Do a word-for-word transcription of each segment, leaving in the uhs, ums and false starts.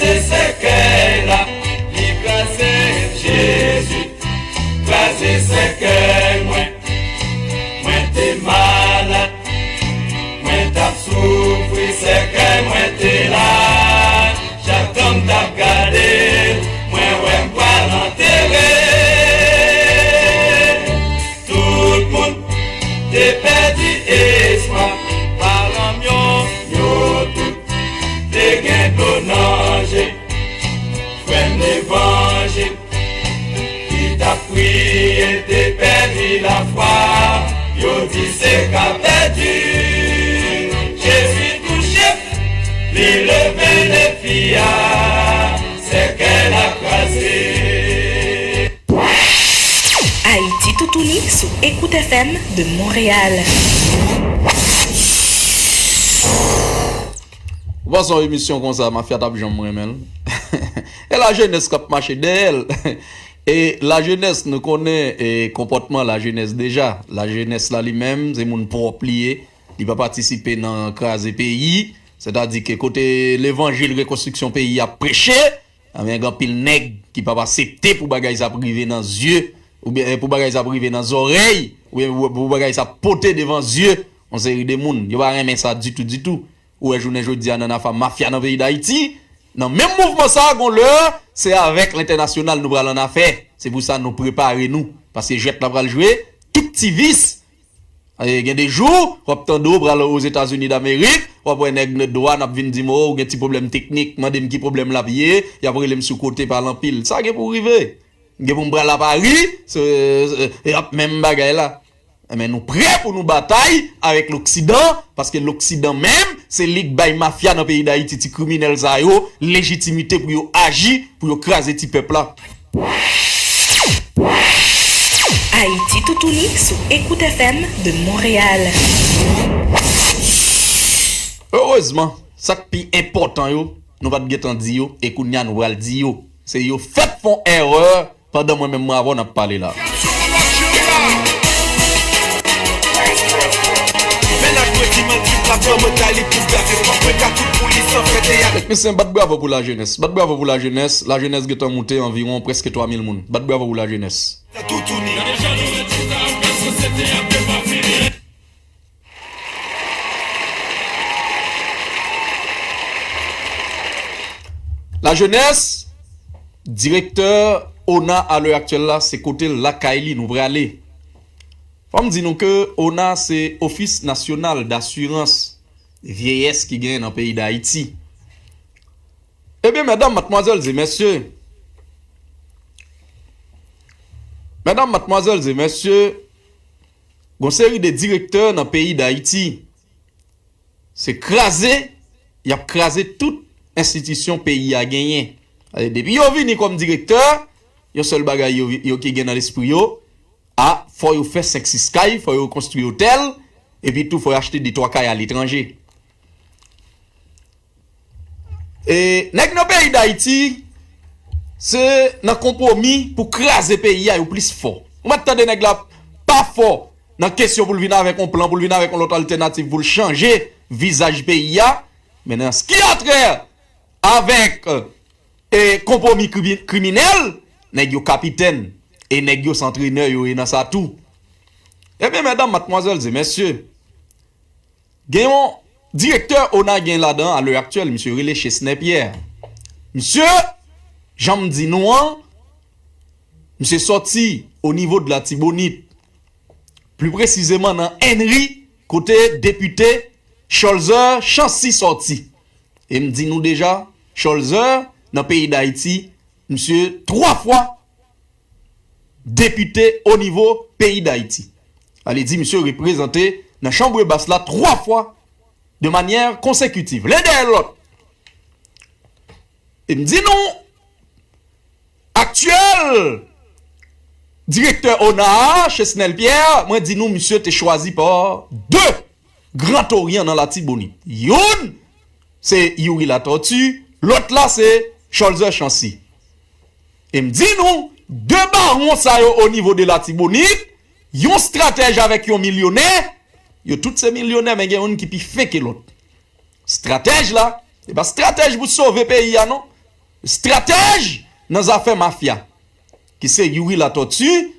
Sèkèy la, li kraze, Jezi, kraze sèkèy mwen. Mwen te malad, mwen t ap soufri, sèkèy mwen te la. Chak tan m t ap gade l, mwen wè m pral antere. Tout moun te pèdi espwa, paran m yo, yo tout te gen dlo nan je. Frè m levanjil ki t ap priye te pèdi lafwa. Yo di se ka pèdi. Jezi touche, li leve defi a, sèkèy la kraze. Ayiti toutouni sou Écoute F M de Montréal. Ou panse yon emisyon konsa, mafya t ap janm renmen l? E lajenès k ap mache dèyè l. E lajenès, nou konnen e konpòtman lajenès deja. Lajenès la li menm, se moun pwòp li ye. Li pa patisipe nan kraze peyi. Sètadi ke kote levanjil rekonstriksyon peyi ap preche, ebyen, gen anpil nèg ki p ap aksepte pou bagay sa ap rive nan zye, oubyen pou bagay sa ap rive nan zòrèy, oubyen pou bagay sa ap pote devan zye yon seri de moun. Yo pa renmen sa ditou, ditou. Ou wè jounen jodi a nan afa mafya nan peyi Dayiti, nan menm mouvman sa a, gon lè, se avèk lentènasyonal nou pral annafè. Se pou sa nou prepare nou. Paske jwèt la pral jwe, tout ti vis. E, gen de jou, w ap tande w pral Ozetazini Damerik, w ap wè nèg dwàn ap vin di m, o, ou gen ti pwoblèm teknik, mande m ki pwoblèm l ap ye, y ap rele m sou kote, pale anpil. Sa gen pou rive. Gen pou m pral a Pari, se, e, e ap menm bagay la. Enben, nou prè pou nou batay avèk Loksidan, paske Loksidan menm, se li k bay mafya nan peyi Dayiti, ti kriminèl sa yo, lejitimite pou yo aji, pou yo kraze ti pèp la. Ayiti toutouni sou Écoute F M de Montréal. Erezman, sa k pi enpòtan yo, nou pa t gentan di yo, e kounye a nou pral di yo. Se yo fèk fè yon erè pandan mwen menm mwen avè w n ap pale la. Teknisyen, bat bravo pou lajenès. Bat bravo pou lajenès. Lajenès gentan moute anviwon prèske twa mil moun. Bat bravo pou lajenès. Lajenès, direktè ona a lè aktyèl la, se kote l lakay li nou prale. Fò m di nou ke ona se Office National d'Assurance Vieillesse ki genyen nan peyi Dayiti. Ebyen, medam, madmwazèl e mesye, medam, madmwazèl e mesye, gon seri de direktè nan peyi Dayiti, se kraze y ap kraze tout enstitisyon peyi a genyen. Depi yo vini kòm direktè, yon sèl bagay yo, yo ki gen nan lespri yo, a, fò yo fè senk sis kay, fò yo konstwi otèl, epi tou fò yo achte de twa kay aletranje. E nèg nan peyi Dayiti, se nan konpwomi pou kraze peyi a yo plis fò. Ou mèt tande nèg la pa fò nan kesyon pou l vin avèk yon plan, pou l vin avèk yon lòt altènativ pou l chanje vizaj peyi a, men nan s ki a trè avèk e konpwomi kribi- kriminèl, nèg yo kapitèn e nèg yo se antrenè yo ye nan sa tou. Ebyen, medam, madmwazèl e mesye, gen yon direktè ona gen ladan a lè aktyèl, misye rele Chesnè Pyè. Misye, jan m di nou an, misye sòti o nivo de Latibonit, pli presizeman nan Enri, kote depite Cholzer Chancy sòti. E m di nou deja, Cholzer nan peyi Dayiti, misye twa fwa depite o nivo peyi Dayiti. Sa vle di, misye reprezante nan chanbre bas la twa fwa de manyè konsekitiv, len dèyè lòt. E m di nou, aktyèl direktè ona a, Chesnel Pierre, mwen di nou, misye te chwazi pa de gran toryan nan Latibonit. Youn, se Youri Latortue, lòt la, se Cholzer Chancy. E m di nou, de bawon sa yo o nivo de Latibonit, yon estratèj avèk yon milyonè, yo tout se milyonè, men gen youn ki pi fen ke lòt. Estratèj la, se pa estratèj pou sove peyi a, non. estratèj nan zafè mafya, ki se Youri Latortue,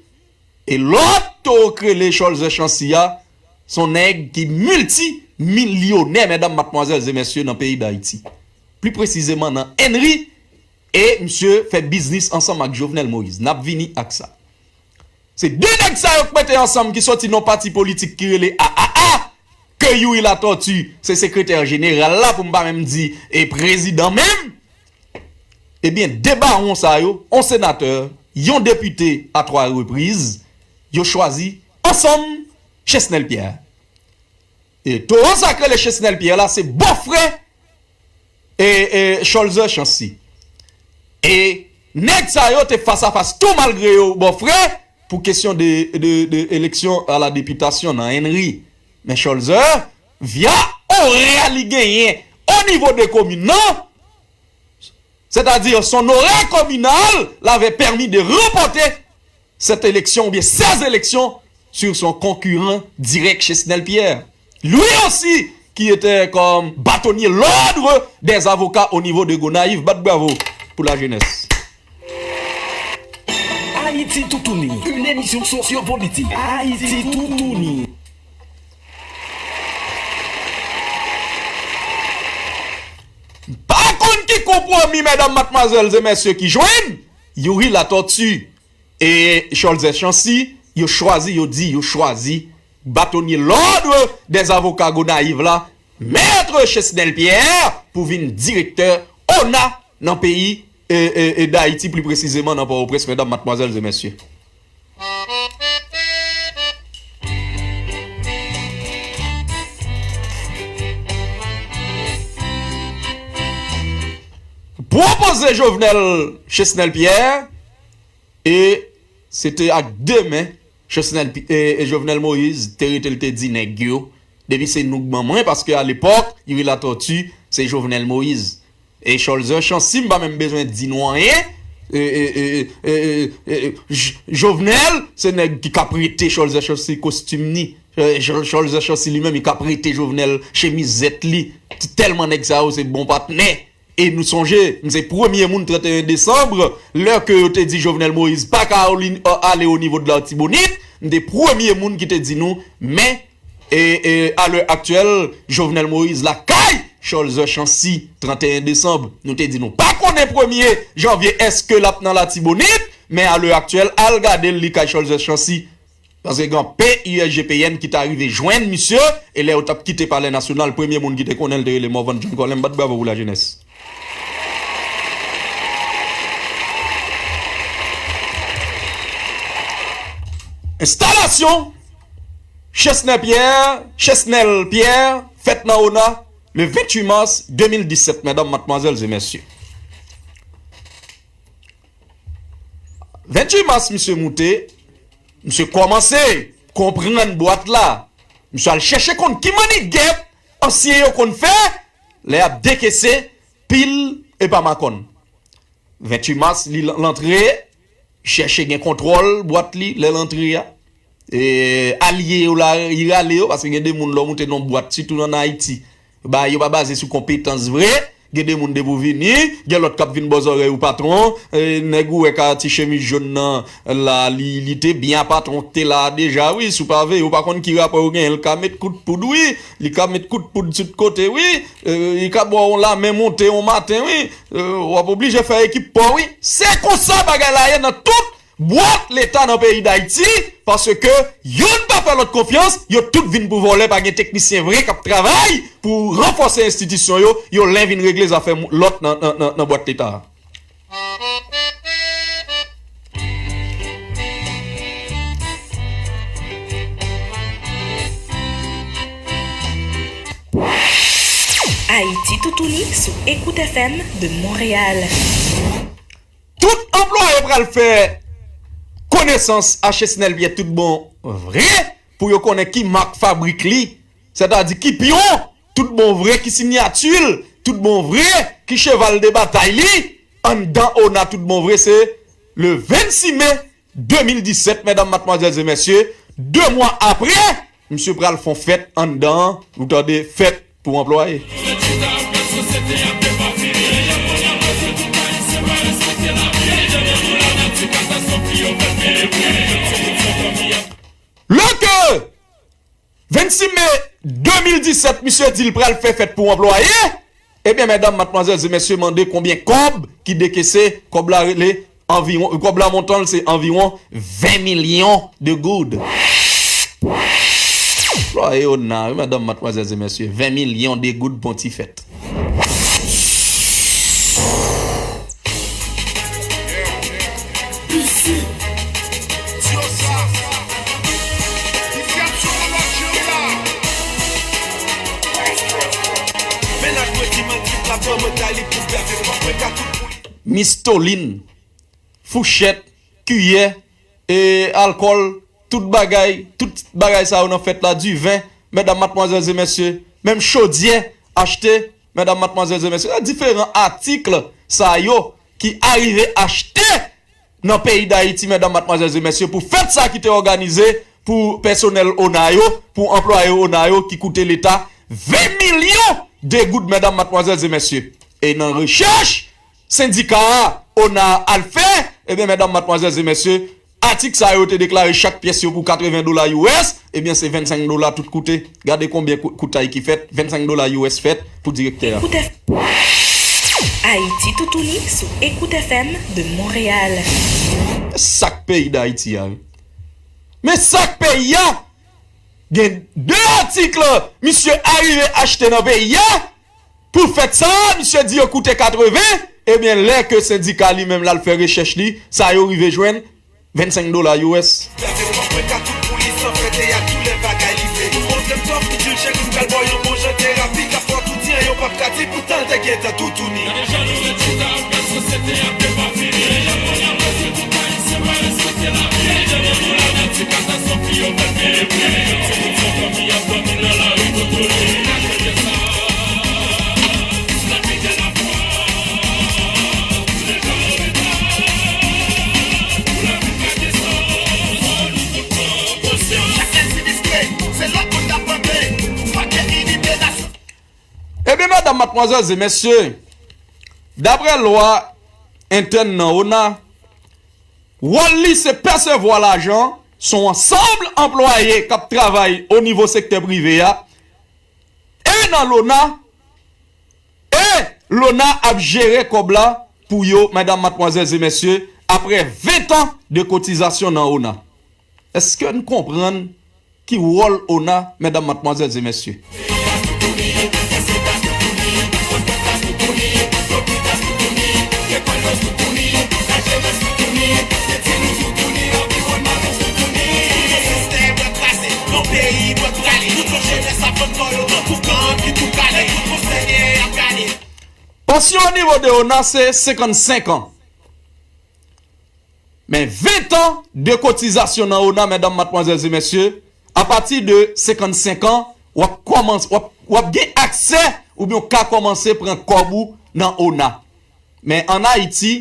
e lòt towo k rele Cholzer Chancy a, se yon nèg ki milti milyonè, medam, madmwazèl e mesye, nan peyi Dayiti. Pli presizeman nan Ennri, e misye fè biznis ansanm ak Jovenel Moïse. N ap vini ak sa. Se de nèg sa yo k mete ansanm ki soti nan pati politik ki rele A A A, ke Youri Latortue se sekretè jeneral la, pou m pa menm di e prezidan menm. Ebyen, de bawon sa yo, yon senatè, yon depite a twa repriz, yo chwazi ansanm Chesnel Pierre. E towo sa k rele Chesnel Pierre la, se bòfrè e, e Cholzer Chancy. E nèg sa yo te fas a fas tou malgre yo bòfrè pou kesyon de, de, de eleksyon a la depitasyon nan Ennri. Men Cholzer, via ora li genyen o nivo de komin nan, c'est-à-dire son aura communal l'avait permis de remporter cette élection ou bien ces élections sur son concurrent direct Chesnel Pierre. Lui aussi qui était comme bâtonnier l'ordre des avocats au niveau de Gonayiv. Bat bravo pour la jeunesse. Ayiti Toutouni, une émission sociopolitique. Ayiti Toutouni. Pa konn ki konpwomi, medam, madmwazèl e mesye, ki jwenn Youri Latortue e Cholzer Chancy, yo chwazi, yo di, yo chwazi batonye lòd dèz avoka Gonayiv la, Mèt Chesnel Pierre, pou vin direktè ona nan peyi e, e, e Dayiti, pli presizeman nan Pòtoprens, medam, madmwazèl e mesye. Pwopoze Jovenel Chesnel Pierre, e se te ak de men Chesnel Pi- e, e Jovenel Moïse te rete, l te di nèg yo, depi se nou k ban mwen, paske alepòk Youri Latortue se Jovenel Moïse. E Cholzer Chancy, m pa menm bezwen di nou anyen. E, e, e, e, e, e, J- Jovenel se nèg ki ka prete Cholzer Chancy kostim ni. E, Chol- Cholzer Chancy li menm, li ka prete Jovenel chemizèt li. Tèlman nèg sa yo se bon patnè. E nou sonje, m se premye moun trannteyen desanm, lè ke yo te di Jovenel Moïse pa ka o- ale o nivo de Latibonit, m te premye moun ki te di nou, men e, e, a lè aktyèl, Jovenel Moïse lakay Cholzer Chancy, trannteyen desanm. Nou te di nou pa konnen premye janvye èske l ap nan Latibonit, men a lè aktyèl, al gade l, li kay Cholzer Chancy. Paske gen P U S G P N ki ta rive jwenn misye, e lè yo t ap kite Palè Nasyonal, premye moun ki te konnen l te rele Morvan John Colem. Bat bravo pou lajenès. Enstalasyon Chesnel Pierre, Chesnel Pierre, fèt nan ona le venntuit mas de mil disèt, medam, madmwazèl e mesye. Venntuit mas, misye moute, misye kòmanse konprann bwat la. Misye al chèche konn ki mannigèt ansyen yo konn fè lè y ap dekese pil epa makòn. Venntuit mas, li l- l antre, chèche gen kontwòl bwat li lè l antre a. E, alye yo la, li rale yo, paske gen de moun lè w moute nan bwat, sitou ann Ayiti, ba yo pa baze sou konpetans vre. Gen de moun depi w vini, gen lòt k ap vin bò zòrèy ou patwon, e, nèg ou wè ka ti chemiz jòn nan la, li, li te byen a patwon k te la a deja, wi, si w pa veye, ou pa konn ki rapò yo genyen, l ka met kout poud, wi, li ka met kout poud tout kote, wi, e, li ka ba w yon lamen monte yon maten, wi, e, w ap oblije fè ekip pa w, wi. Se konsa bagay la ye nan tout bwat leta nan peyi Dayiti, paske youn pa fè lòt konfyans, yo tout vin pou vòlè, pa gen teknisyen vre k ap travay pou ranfòse enstitisyon yo, yo len vin regle zafè mou- lòt nan, nan, nan, nan bwat leta a. Ayiti Toutouni sou Écoute F M de Montréal. Tout anplwaye pral fè konesans a Chesnel Pierre tout bon vre pou yo konnen ki mak fabrik li, sètadi ki pyon tout bon vre, ki sinyati l tout bon vre, ki cheval de batay li anndan ona tout bon vre. Se le vennsis me de mil disèt, medam, madmwazèl e mesye, de mwa apre, misye pral fè yon fèt anndan an, ou tande, fèt pou anplwaye. Vennsix me de mil disèt, misye di l pral fè fèt pou anplwaye. Ebyen, medam, madmwazèl e mesye, mande konbyen kòb ki dekese. Kòb la rele anviwon, kòb la montan l se anviwon ven milyon de goud. Anplwaye ona, wi, medam, madmwazèl e mesye, ven milyon de goud pou yon ti fèt. Mistolin, fouchèt, kiyè, e alkòl, tout bagay, tout bagay sa yo nan fèt la, diven, medam, madmwazèl e mesye, menm chodyè, achte, medam, madmwazèl e mesye, diferan atik sa yo ki arive achte nan peyi Dayiti, medam, madmwazèl e mesye, pou fèt sa ki te òganize pou pèsonèl ona yo, pou anplwaye ona yo, ki koute leta ven milyon de goud, medam, madmwazèl e mesye. E nan rechèch sendika a, ona a al fè, ebyen, medam, madmwazèl e mesye, atik sa yo te deklare chak pyès yo pou katreven dola U S, ebyen, se vennsenk dola tout koute. Gade konbyen kou-, koutay ki fèt, vennsenk dola U S fèt pou direktè a. Koute Ayiti toutouni sou Écoute F M de Montréal. Sa k peyi Dayiti a, wi. Men sa k peyi a, gen de atik misye arive achte nan peyi a, pou fèt sa, misye di yo koute katreven, ebyen, lè ke sendika li menm l al fè rechèch li, sa yo rive jwenn, vennsenk dola U S. Ebyen, medam, madmwazèl e mesye, daprè lwa entèn nan ona, wòl li se pèsevwa lajan, se yon ansanm anplwaye k ap travay o nivo sektè prive a, e nan lona, e lona ap jere kòb la pou yo, medam, madmwazèl e mesye, apre ven tan de kotizasyon nan ona. Èske n konprann ki wòl ona, medam, madmwazèl e mesye? Pansyon o nivo de ona se senkannsenk an. Men ven tan de kotizasyon nan ona, medam, madmwazèl e mesye, apati de senkannsenk an, w ap kòmanse, w ap, w ap gen aksè oubyen w ka kòmanse pran kòb ou nan ona. Men ann Ayiti,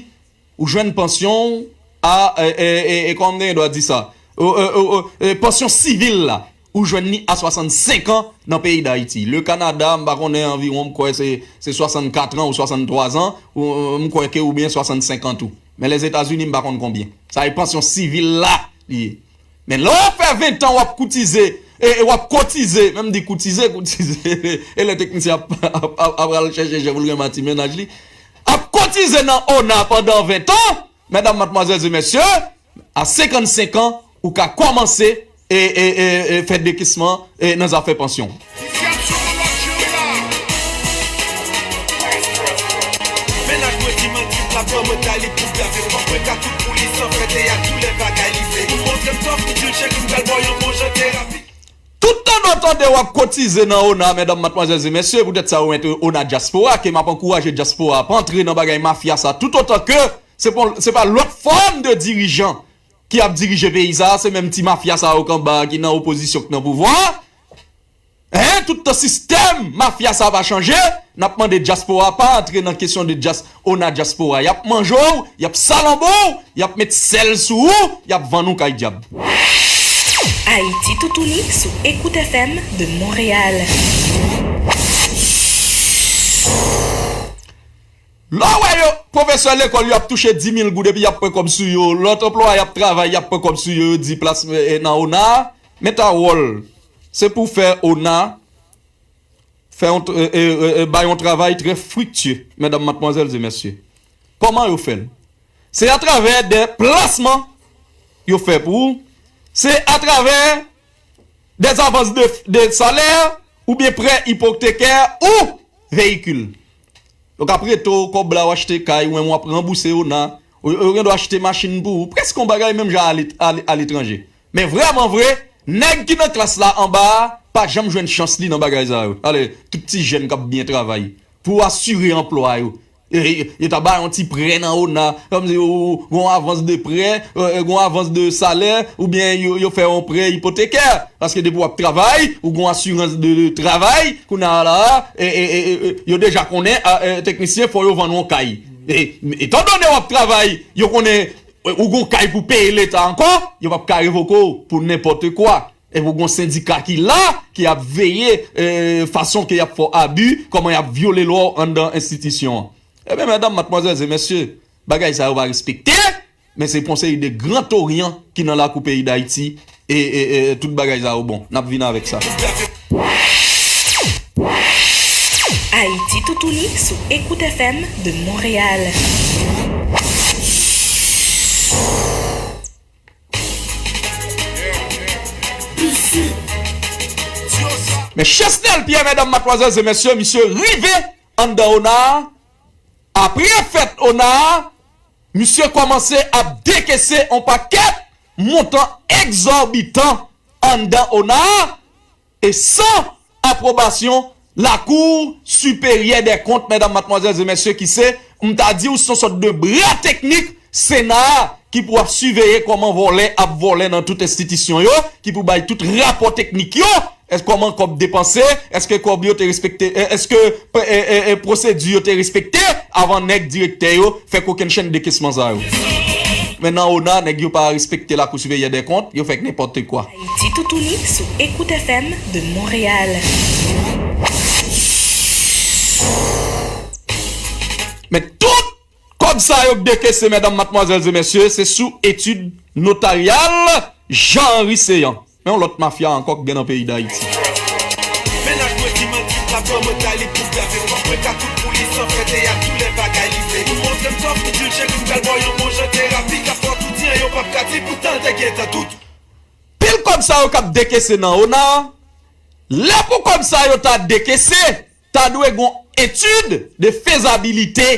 ou jwenn pansyon w a, e, e, e, e, kòman m te gen dwa di sa? O, e, o, o, e, pansyon sivil la, ou jwenn li a swasannsenk an nan peyi Dayiti. Le Kanada, m pa konnen, anviwon, m kwè se, se swasannkat an ou swasanntwa zan, ou, m kwè ke oubyen swasannsenk an tou. Men Lèzetazini, m pa konn konbyen. Sa e pansyon sivil la li ye. Men lè w fè ven tan w ap koutize, e, e w ap kotize, men m di koutize, koutize, e lè teknisyen ap, ap, ap, ap pral chèche jan pou l renmen ti mennaj li, ap kotize nan ona pandan ven tan, medam, madmwazèl e mesye, a senkannsenk an, ou ka kòmanse e, e, e, e fè dekesman, e, nan zafè pansyon. Toutan nou tande w ap kotize nan ona, medam, madmwazèl e mesye, poutèt sa yo mete ona dyaspora, ke m ap ankouraje dyaspora a pa antre nan bagay mafya sa, toutotan ke se pa, se pa lòt fòm de dirijan ki ap dirije peyi sa a, se menm ti mafya sa yo k anba a, ki nan opozisyon, k nan pouvwa a. Hein, tout tan sistèm mafya sa a pa chanje, n ap mande dyaspora a pa antre nan kesyon de dyas-, ona dyaspora. Y ap manje w, y ap salanbo w, y ap met sèl sou ou, y ap vann ou kay dyab. Ayiti toutouni sou Écoute F M de Montréal. Lè w wè yo, pwofesè lekòl yo ap touche di mil goud epi y ap pran kòb sou yo, lòt anplwaye ap travay, y ap pran kòb sou yo, yo di plas, e, nan ona a, men ta wòl se pou fè ona fè yon, e, e, e, e, bay yon travay trè friktye, medam, madmwazèl e mesye. Kòman yo fè l? Se atravè de plasman yo fè pou ou, se atravè de avans de, de salè oubyen prè ipotekè ou veyikil. Donk, apre to kòb la, w achte kay, ou menm w ap ranbouse ona, ou, ou gen dwa achte machin pou ou, prèske yon bagay menm jan ale, ale, aletranje. Men vrèman vre, nèg ki nan klas la anba a pa janm jwenn chans li nan bagay sa yo. Ale, tout ti jèn k ap byen travay pou asire anplwa yo. E, e, yo ta ba yon ti prè nan ona, kòmsi ou gon avans de prè, e, e, gon avans de salè, oubyen yo, yo fè yon prè ipotekè. Paske depi w ap travay, ou gon asirans de, de travay, kounye a la, e, e, e, e, e, yo deja konnen, a, e, teknisyen, fò yo vann yon kay. E, etandone w ap travay, yo konnen, e, ou gon kay pou peye leta ankò, yo p ap ka revoke w pou nenpòt kwa. Epi w gon sendika ki la, ki ap veye, e, fason ke y ap fè w abi, kòman y ap vyole lwa w anndan enstitisyon an. Ebyen, medam, madmwazèl e mesye, bagay sa yo pa respekte, men se pou yon seri de Gran Toryan ki nan lakou peyi Dayiti, e, e, e, tout bagay sa yo bon. N ap vin avèk sa. Ayiti Toutouni sou Écoute F M de Montréal. Men Chesnel Pierre, medam, madmwazèl e mesye, misye rive anndan ona a. Apre fèt ona a, misye kòmanse ap dekese yon pakèt montan egzòbitan anndan ona a, e san apwobasyon Lakou Siperyè dè Kont, medam, madmwazèl e mesye, ki se, m ta di w, se yon sòt de bra teknik Sena a, ki pou ap siveye kòman vòlè ap vòlè nan tout enstitisyon yo, ki pou bay tout rapò teknik yo, èske kòman kòb depanse, èske kòb yo te respekte, e, èske, e, e, e, pwosedi yo te respekte avan nèg direktè yo fè kokennchenn dekesman sa yo. Men nan ona, nèg yo pa respekte Lakou Siperyè dè Kont, yo fè k nenpòt kwa. Ayiti Toutouni sou Écoute F M de Montréal. Men tout kòb sa yo k dekese, medam, madmwazèl e mesye, se sou etid notaryal Jean Henry Céant. Men yon lòt mafya ankò k gen nan peyi Dayiti. Mennaj mwen di m annik ap ban mwen kay li pou k lave kòb mwen ka tout pou li san fè teyat tou lè bagay li vle. Li montre m twòp li di l cheri m pral ba w yon bon jan terapi k ap fè w tou di anyen w p ap ka di poutan l te gentan dout. Pil kòb sa yo k ap dekese nan ona, lè pou kòb sa yo ta dekese, ta dwe gon etid de fezabilite.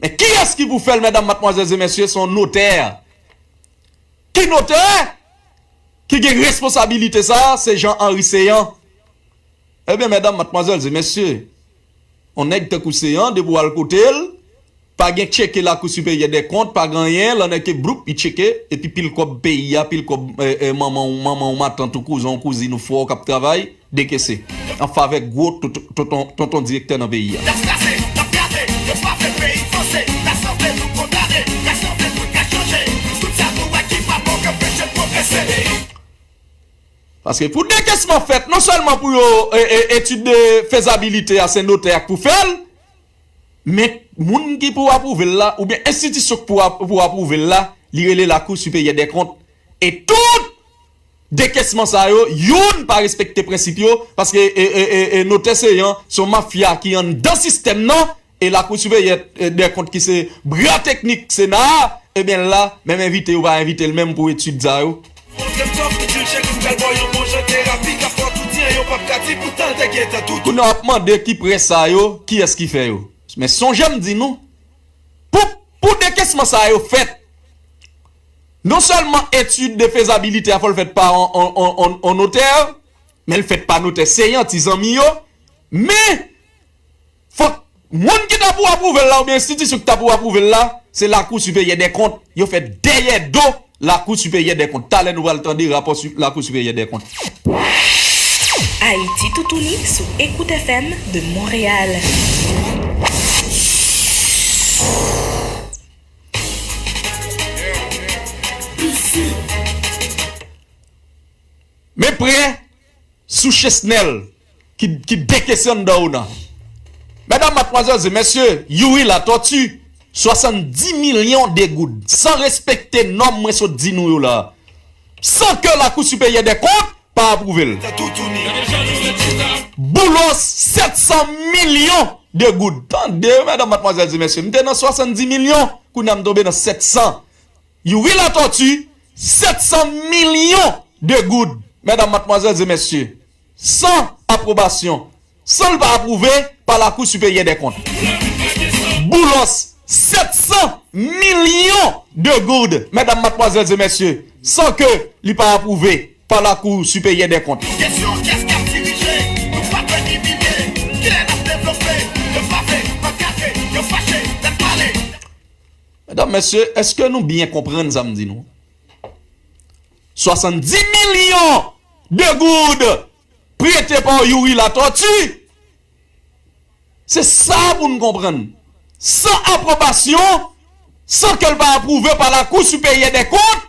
Men kiyès ki pou fè l, medam, madmwazèl e mesye? Se yon notè. Ki notè ki gen responsabilite sa a? Se Jean Henry Céant. Ebyen, medam, madmwazèl e mesye, yon nèg tankou Céant, depi w al kote l, pa gen tcheke Lakou Siperyè dè Kont, pa gen anyen, lan nèg ke bloup, li tcheke, epi pil kòb peyi a, pil kòb, e, e, manman w, manman w, matant ou, kouzen w, kouzin ou, frè w k ap travay, dekese an favè gwo tonton, tonton, tonton direktè nan peyi a. Paske pou dekesman fèt, non sèlman pou yo, e, e, etid de fezabilite a, se notè a k pou fè l, men moun ki pou apwouve l la, oubyen enstitisyon k pou ap-, pou apwouve l la, li rele Lakou Siperyè dè Kont. E tout dekesman sa yo, youn pa respekte prensip yo, paske, e, e, e, e, notè Céant se yon mafya ki anndan sistèm nan, e Lakou Siperyè, e, dè Kont ki se bra teknik Sena a, ebyen la, menm envite yo pa envite l menm pou etid sa yo. Montre m twòp li di l cheri m pral ba w yon bon jan terapi k ap fè w tou di anyen w p ap ka di poutan l te gentan dout. Kounye a w ap mande ki prè sa yo, kiyès ki fè yo. Men sonje m di nou, pou, pou dekesman sa yo fèt, non sèlman etid de fezabilite a fò l fèt pa on, on, on, on, on notè, men l fèt pa notè Céant, ti zanmi yo, men fòk moun ki ta pou apwouve l la oubyen enstitisyon ki ta pou apwouve l la, se Lakou Siperyè dè Kont. Yo fè dèyè do Lakou Siperyè dè Kont. Talè nou pral tande rapò si-, Lakou Siperyè dè Kont. Ayiti Toutouni sou Écoute F M de Montréal. Men prè sou Chesnel ki, ki dekese anndan ona. Medam, madmwazèl e mesye, Youri Latortue, swasanndis milyon de goud, san respekte nòm mwen sot di nou yo la, san ke Lakou Siperyè dè Kont pa apwouve l. Boulos, sèt san milyon de goud. Tande, medam, madmwazèl e mesye, m te nan swasanndis milyon, kounye a m tonbe nan sèt san. Youri Latortue, sèt san milyon de goud. Medam, madmwazèl e mesye, san apwobasyon, san l pa apwouve pa Lakou Siperyè dè Kont. Boulos, sèt san milyon de goud, medam, madmwazèl e mesye, san ke li pa apwouve pa Lakou Siperyè dè Kont. Kesyon, kiyès k ap dirije? Nou pa dwe imilye. Kilè n ap devlope? Yo frape, yo kase, yo fache, n ap pale. Medam, mesye, èske nou byen konprann sa m di nou? Swasanndis milyon de goud prete pa Youri Latortue. Se sa pou n konprann. San apwobasyon, san ke l pa apwouve pa Lakou Siperyè dè Kont,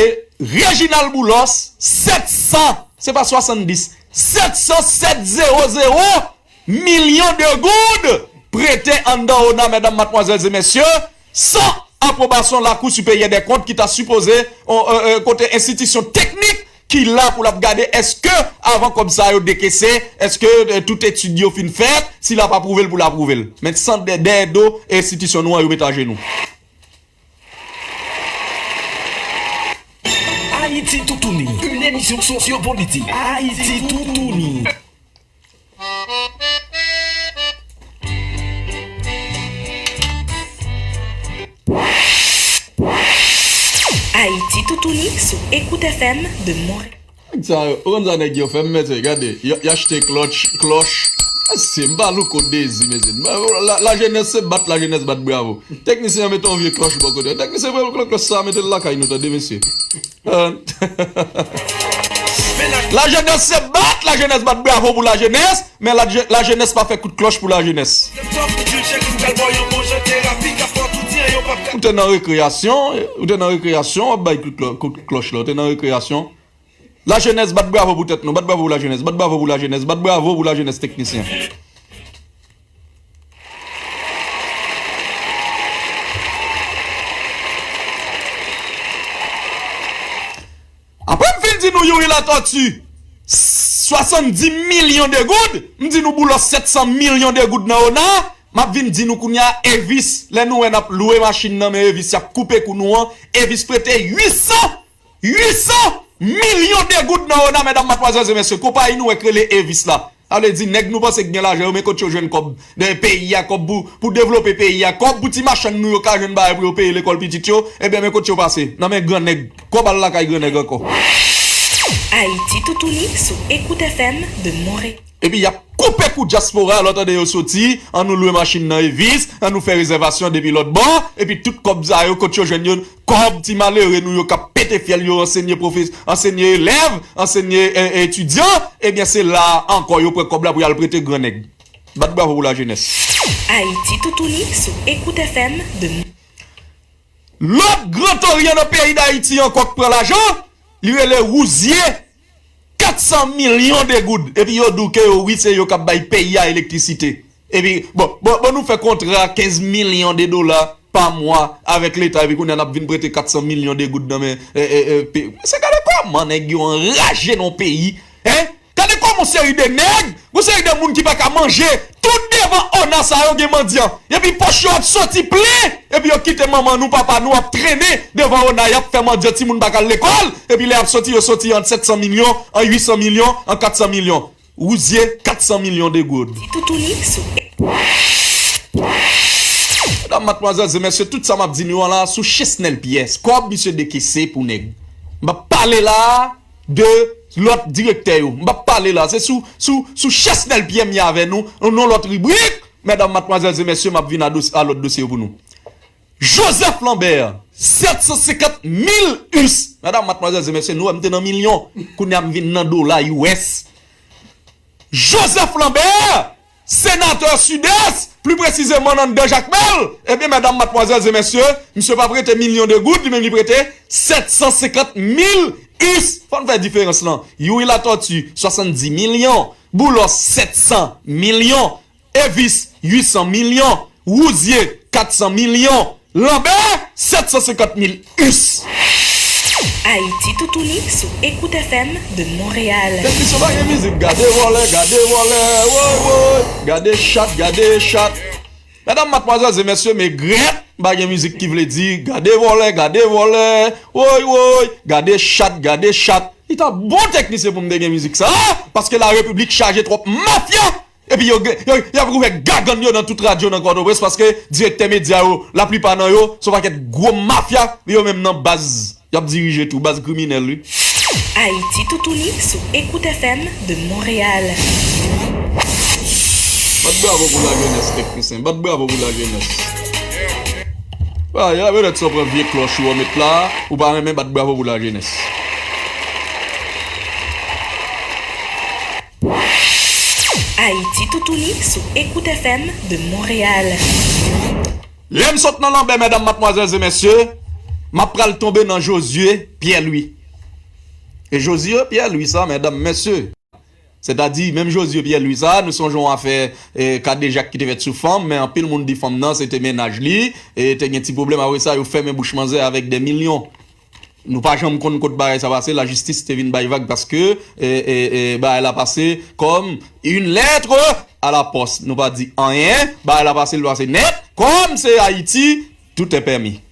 e Reginald Boulos, sèt san, se pa swasanndis, sèt san, sèt zewo zewo milyon de goud prete anndan ona, medam, madmwazèl e mesye, san apwobasyon Lakou Siperyè dè Kont ki ta sipoze, on, e, e, kote enstitisyon teknik ki la pou l ap gade èske avan kòb sa yo dekese, èske, e, tout etid yo fin fèt, si l ap apwouve l pou l apwouve l. Men san dè, dèyè do enstitisyon nou an yo met ajenou. Ayiti Toutouni, une émission sociopolitique. Ayiti Toutouni. Ayiti Toutouni sou Écoute F M de Montréal. Nèg sa yo, ou konn sa nèg yo fè, m mèt gade, y, y achte klòch, klòch. Mesye, m pa louko dezi, mesye. La, lajenès se bat, lajenès bat bravo. Teknisyen an mete yon vye klòch bò kote. Teknisyen pran klòch sa, mete l lakay nou, tande, mesye. Lajenès se bat, lajenès bat bravo pou lajenès, men laje-, lajenès pa fè kout klòch pou lajenès. Ou te nan rekreyasyon, ou te nan rekreyasyon, w ap bay kout klò-, kout klòch la, ou te nan rekreyasyon. Lajenès, bat bravo pou tèt nou, bat bravo pou lajenès, bat bravo pou lajenès, bat bravo pou lajenès teknisyen. Apre m fin di nou Youri Latortue, swasanndis milyon de goud, m di nou Boulos sèt san milyon de goud nan ona, m ap vin di nou kounye a Evis, lè nou wè n ap lwe machin nan men Evis, y ap koupe kou nou an, Evis prete uit san, uit san milyon de goud nan ona, medam, madmwazèl e mesye, konpayi nou wè k rele Evis la. Sa vle di, nèg nou panse k gen lajan yo, men kot yo jwenn kòb nan peyi a, kòb pou, pou devlope peyi a, kòb pou ti machann nou yo ka jwenn bagay pou yo peye lekòl pitit yo, ebyen, men kot yo pase, nan men gran nèg, kòb al lakay gran nèg ankò. Ayiti Toutouni sou Écoute F M de Montréal. Epi y ap koupe kou dyaspora, lè w tande yo soti, annou lwe machin nan Evis, annou fè rezèvasyon depi lòt bò, epi tout kòb sa yo, kot yo jwenn yo, kòb ti malere nou yo k ap pete fyèl yo, ansenye pwofes-, ansenye elèv, ansenye, e, etidyan, ebyen se la a ankò yo pran kòb la pou y al prete gran nèg. Bat bravo pou lajenès. Ayiti Toutouni sou Écoute F M de Lòt Gran Toryan nan peyi Dayiti ankò k pran lajan, li rele Wouzye, kat san milyon de goud. Epi yo di w ke yo, wi, se yo k ap bay peyi a elektrisite. Epi, bon, bon, bon, nou fè kontra kenz milyon de dola pa mwa avèk Leta, epi kounye a n ap vin prete kat san milyon de goud nan men, e, e, e, pe-, se gade kòman nèg yo anraje nan yon peyi, en? Gade kòman yon seri de nèg, yon seri de moun ki pa ka manje, tout devan ona sa yo gen mandyan. Epi pòch yo ap soti plen, epi yo kite manman nou, papa nou ap trennen devan ona, y ap fè mandyan, timoun pa ka al lekòl, epi lè y ap soti, yo soti an sèt san milyon, an uit san milyon, an kat san milyon. Wouzye, kat san milyon de goud. Toutouni sou. Medam, madmwazèl e mesye, tout sa m ap di nou an la sou Chesnel Pierre. Kòb misye dekese pou nèg. M p ap pale la a de lòt direktè yo. M p ap pale la. Se sou, sou, sou Chesnel Pierre m ye avè nou. Nan yon lòt ribrik, medam, madmwazèl e mesye, m ap vin a dos-, a lòt dosye yo pou nou. Joseph Lambert, sèt san senkant mil us. Medam, madmwazèl e mesye, nou wè m te nan milyon. Kounye a m vin nan dola U S. Joseph Lambert, senatè Sidès, pli presizeman nan anndan Jakmèl, ebyen, medam, madmwazèl e mesye, misye pa prete milyon de goud, li menm li prete sèt san senkant mil us. Fò n fè diferans lan. Youri Latortue, swasanndis milyon. Boulos, sèt san milyon. Evis, uit san milyon. Wouzye, kat san milyon. Lanbè, sèt san senkant mil us. Ayiti toutouni sou Écoute F M de Montréal. Pèmisyon pa gen mizik, gade vòlè, gade vòlè, woy woy, gade chat, gade chat. Medam, madmwazèl e mesye, me grèt, m pa gen mizik ki vle di, gade vòlè, gade vòlè, woy woy, gade chat, gade chat. Li ta bon teknisyen pou m te gen mizik sa, paske la repiblik chaje twòp mafya. Epi yo, yo, y ap ouvè gagann yo nan tout radyo nan Pòtoprens paske direktè medya yo, laplipa nan yo, se yon pakèt gwo mafya, yo menm nan baz, y ap dirije tou, baz kriminèl, wi. Ayiti toutouni sou Écoute F M de Montréal. Bat bravo pou lajenès, teknisyen, bat bravo pou lajenès. Ay, a, petèt sa w pran vye klòch ou an met la, ou pa renmen bat bravo pou lajenès. Ayiti toutouni sou Écoute F M de Montréal. Lè m sot nan lanmè, medam, madmwazèl e mesye, m ap pral tonbe nan Josué Pierre Louis. E Josué Pierre Louis sa, medam, mesye, sètadi, menm Josué Pierre Louis sa, nou sonje yon afè, eh, kadejak ki te fèt sou fanm, men anpil moun di fanm nan se te mennaj li, e te gen ti pwoblèm, apre sa, yo fèmen bouch manzè avèk de milyon. Nou pa janm konn kot bagay sa pase, lajistis te vin bay vag paske, e, e, e, bagay la pase comme une lettre à la poste. Nou pa di anyen, bagay la pase, li pase nèt. Kòm se Ayiti, tout est permis.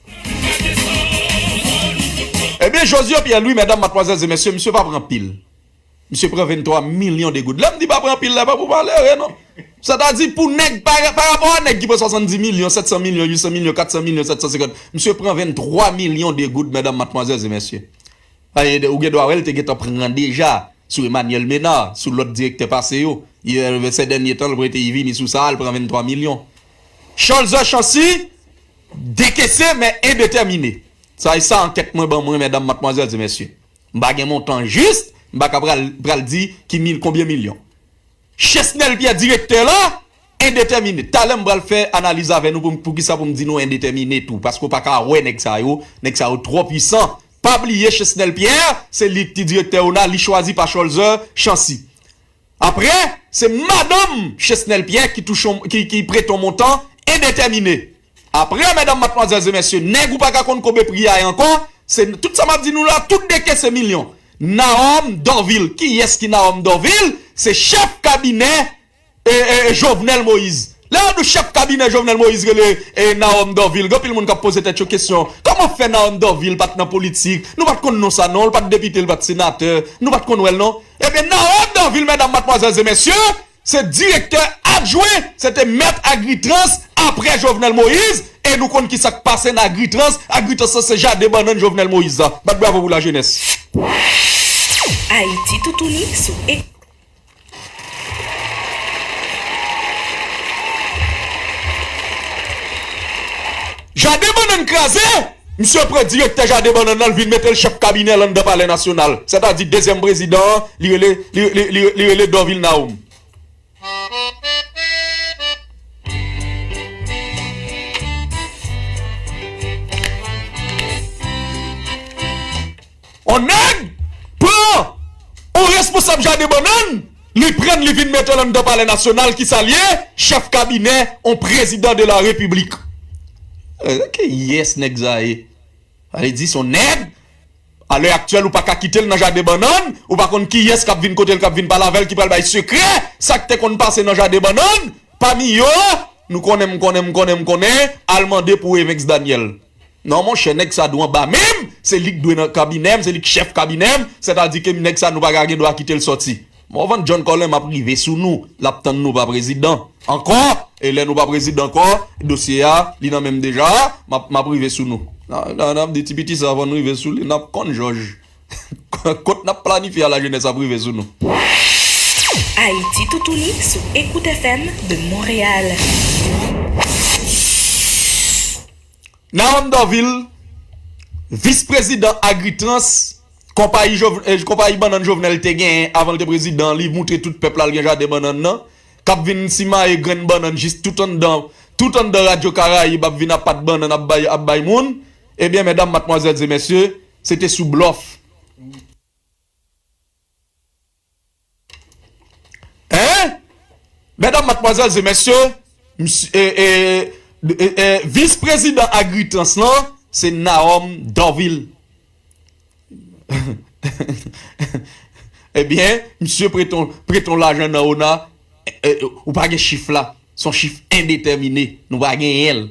Ebyen, Josué Pierre Louis, medam, madmwazèl e mesye, misye pa pran pil. Misye pran venntwa milyon de goud. Lè m di pa pran pil la, pa pou malere, non. Sètadi pou nèg, pa, pa rapò a nèg ki pran swasanndis milyon, sèt san milyon, uit san milyon, kat san milyon, sèt san senkant. Misye pran venntwa milyon de goud, medam, madmwazèl e mesye. Ay, ou gen dwa wè l te gentan pran deja sou Emmanuel Ménard, sou lòt direktè pase yo. Sè dènye tan, l prete y vini sou sa a, l pran venntwa milyon. Cholzer Chancy, dekese, men endetèmine. Sa e sa ankèt mwen ban mwen, medam, madmwazèl e mesye. M pa gen montan jis, m pa ka pral, pral di ki mil, konbyen milyon. Chesnel Pierre, direktè la, endetèmine. Talè m pral fè analiz avè nou pou, pou kisa pou m di nou endetèmine tou. Paske w pa ka wè nèg sa yo, nèg sa yo twò pwisan. Pa bliye Chesnel Pierre, se li ki direktè ona, li chwazi pa Cholzer Chancy. Apre, se madanm Chesnel Pierre ki touche yon, ki, ki prete yon montan endetèmine. Apre, medam, madmwazèl e mesye, nèg ou pa ka konn koube pri a ankò, se tout sa m ap di nou la, tout dekese milyon. Naom Dorvil, kiyès ki Naom Dorvil? Se chèf kabinè e, e, e Jovenel Moïse. Lè yo di w chèf kabinè Jovenel Moïse rele, e, Naom Dorvil, gen anpil moun k ap poze tèt yo kesyon, kòman fè Naom Dorvil pa t nan politik? Nou pa t konn non sa non, l pa t depite, l pa t senatè, nou pa t konn wè l non. Ebyen, Naom Dorvil, medam, madmwazèl e mesye, se direktè adjwen, se te mèt Agritrans apre Jovenel Moïse, e nou konn kisa k pase nan Agritrans, Agritrans lan se jaden bannann Jovenel Moïse la. Bat bravo pou lajenès. Ayiti toutouni sou Écoute. Jaden bannann kraze, misye pran direktè jaden bannann nan, l vin mete l chèf kabinè l anndan Palè Nasyonal. Sètadi dezyèm prezidan an, li rele, li, li, li, li rele Dorvil Naom. On nèg pran on responsab jaden bannann, li pran l, li vin mete l anndan Palè Nasyonal, kisa l ye? Chèf kabinè on prezidan de la repiblik. Eh, kiyès nèg sa ye? Sa vle di se on nèg, a lè aktyèl, ou pa ka kite l nan jaden bannann, ou pa konn kiyès k ap vin kote l, k ap vin pale avè l, ki pral bay sekrè sa k te konn pase nan jaden bannann. Pami yo, nou konnen, m konnen, m konnen, m konnen, al mande pou Evens Daniel. Non, monchè, nèg sa dwe anba men m, se li k dwe nan kabinè m, se li k chèf kabinè m, sètadi ke nèg sa nou pa ka gen dwa kite l sòti. Morvan John Colin, m ap rive sou nou, l ap tann nou pa prezidan ankò, e lè nou pa prezidan ankò, dosye a, li nan men m deja, m ap, m ap rive sou nou. N a, n a, n ap di ti piti sa avan n rive sou li, n ap konn jòj. Kot n ap planifye a, lajenès ap rive sou nou. Ayiti toutouni sou Écoute F M de Montréal. Naom Dorvil, vis prezidan Agritrans, konpayi Jov-, eh, konpayi bannann Jovenel te genyen avan l te prezidan, li moutre tout pèp la l gen jaden bannann nan, k ap vin simaye grenn bannann jis tout anndan, tout anndan Radyo Karayib, ap vin ap pat bannann, ap bay, ap bay moun. Ebyen, medam, madmwazèl e mesye, se te sou blòf. Hein? Medam, madmwazèl e mesye, msye, e, e, e, e, vis prezidan Agritrans lan, se Naom Dorvil. Ebyen, misye prete w, prete w lajan nan ona, e, e, ou pa gen chif la. Se yon chif endetèmine. Nou pa genyen l.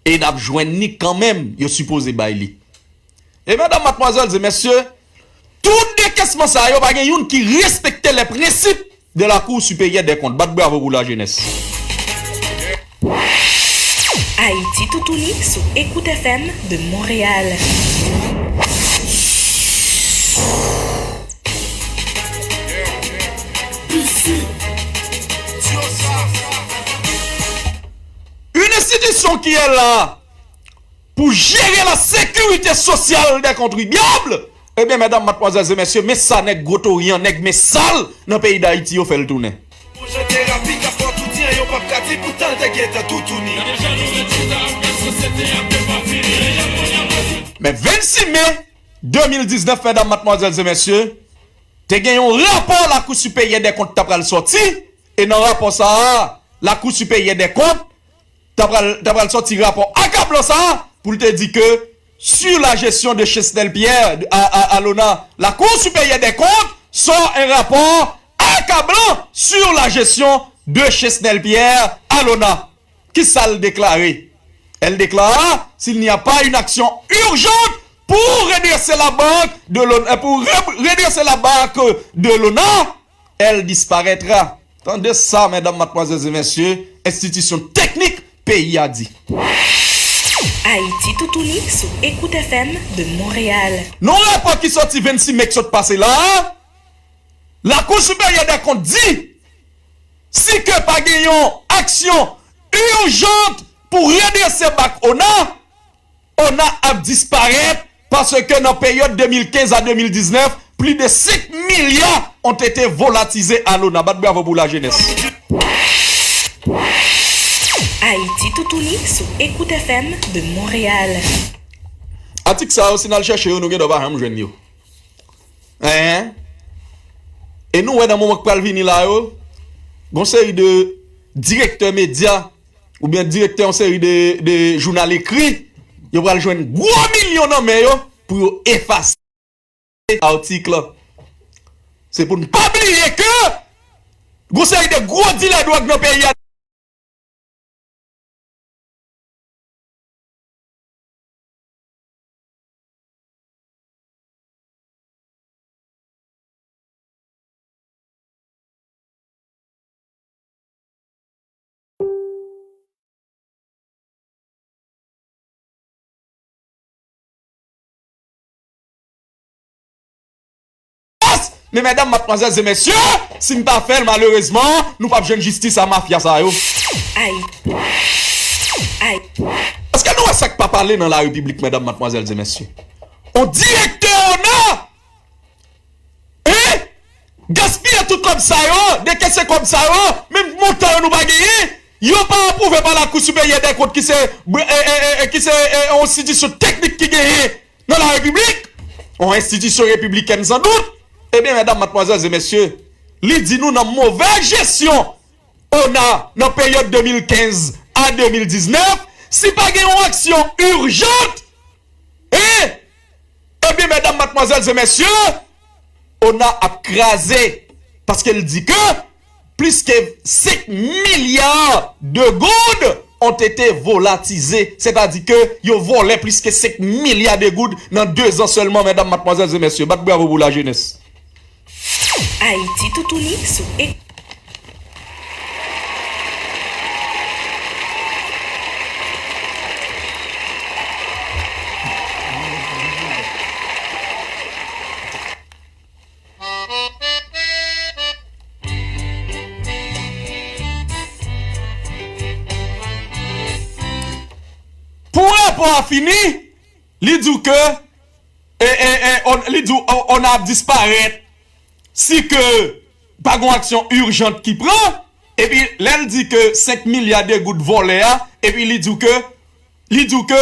E n ap jwenn ni kanmenm, yo sipoze bay li. E medam, madmwazèl e mesye, tout dekesman sa yo, pa gen youn ki respekte les principes de la Cour supérieure des comptes. Bat bravo pou lajenès. Ayiti toutouni sou Écoute F M de Montréal. Une institution qui est là pour gérer la sécurité sociale des contribuables, ebyen, medam, madmwazèl e mesye, men sa nèg Gwo Toryan, nèg men sal nan peyi Dayiti yo fè l tounen. Men vennsis me de mil diznèf, medam, madmwazèl e mesye, te gen yon rapò Lakou Siperyè dè Kont ta pral sòti, e nan rapò sa a, Lakou Siperyè dè Kont ta pral, ta pral sòti rapò akablan sa a pou l te di ke sur la gestion de Chesnel Pierre à, à, à l'ona, la Cour supérieure des comptes sort un rapport accablant sur la gestion de Chesnel Pierre à l'ona. Kisa l deklare? Elle déclara, s'il n'y a pas une action urgente pour redresser la banque de l'ona, pour re- redresser la barque de l'ona, elle disparaîtra. Tande sa, medam, madmwazèl e mesye, enstitisyon teknik peyi a di. Ayiti toutouni sou Écoute F M de Montréal. Nan rapò ki sòti vennsis me k sot pase la a, Lakou Siperyè dè Kont di, si ke pa gen yon aksyon ijant pou redrese bak ona, ona ap disparèt, paske nan peryòd de mil kenz a de mil diznèf, plus de cinq milliards ont été volatilisés à l'ona. Bat bravo pou lajenès. Ayiti toutouni sou Écoute F M de Montréal. Atik sa yo, si n al chèche yo, nou gen dwa pa janm jwenn yo. Hein? E nou wè nan moman k pral vini la yo, gon seri de direktè medya oubyen direktè yon seri de, de jounal ekri, yo pral jwenn gwo milyon nan men yo pou yo efase atik lan. Se pou n pa bliye ke gon seri de gwo dilè dwòg nan peyi a. Men medam, madmwazèl e mesye, si n pa fè l, malerezman, nou p ap jwenn jistis a mafya sa yo. Ay. Ay. Èske nou wè sa k pa pale nan la repiblik, medam, madmwazèl e mesye? On direktè ona, hein? Gaspiye tout kòb sa yo, dekese kòb sa yo, menm montan yo nou pa genyen, yo pa apwouve pa Lakou Siperyè dè Kont ki se, e, e, e, e, ki se, e, yon enstitisyon teknik ki genyen nan la repiblik, yon enstitisyon repiblikèn san dout, ebyen, medam, madmwazèl e mesye, li di nou nan movèz jesyon ona nan peryòd de mil kenz a de mil diznèf, si pa gen yon aksyon ijant, hein? Ebyen, medam, madmwazèl e mesye, ona ap kraze, paske l di ke plus que cinq milliards de goud ont été volatilisés, sètadi ke yo vòlè plis ke senk milya de goud nan de zan sèlman, medam, madmwazèl e mesye. Bat bravo pou lajenès. Ayiti toutouni sou e- Pou rapò a fini, li di w ke, e, e, e, on, li di w, on, ona ap disparèt si ke pa gon aksyon ijant ki pran, epi lè l di ke senk milya de goud vòlè a, epi li di w ke Li di w ke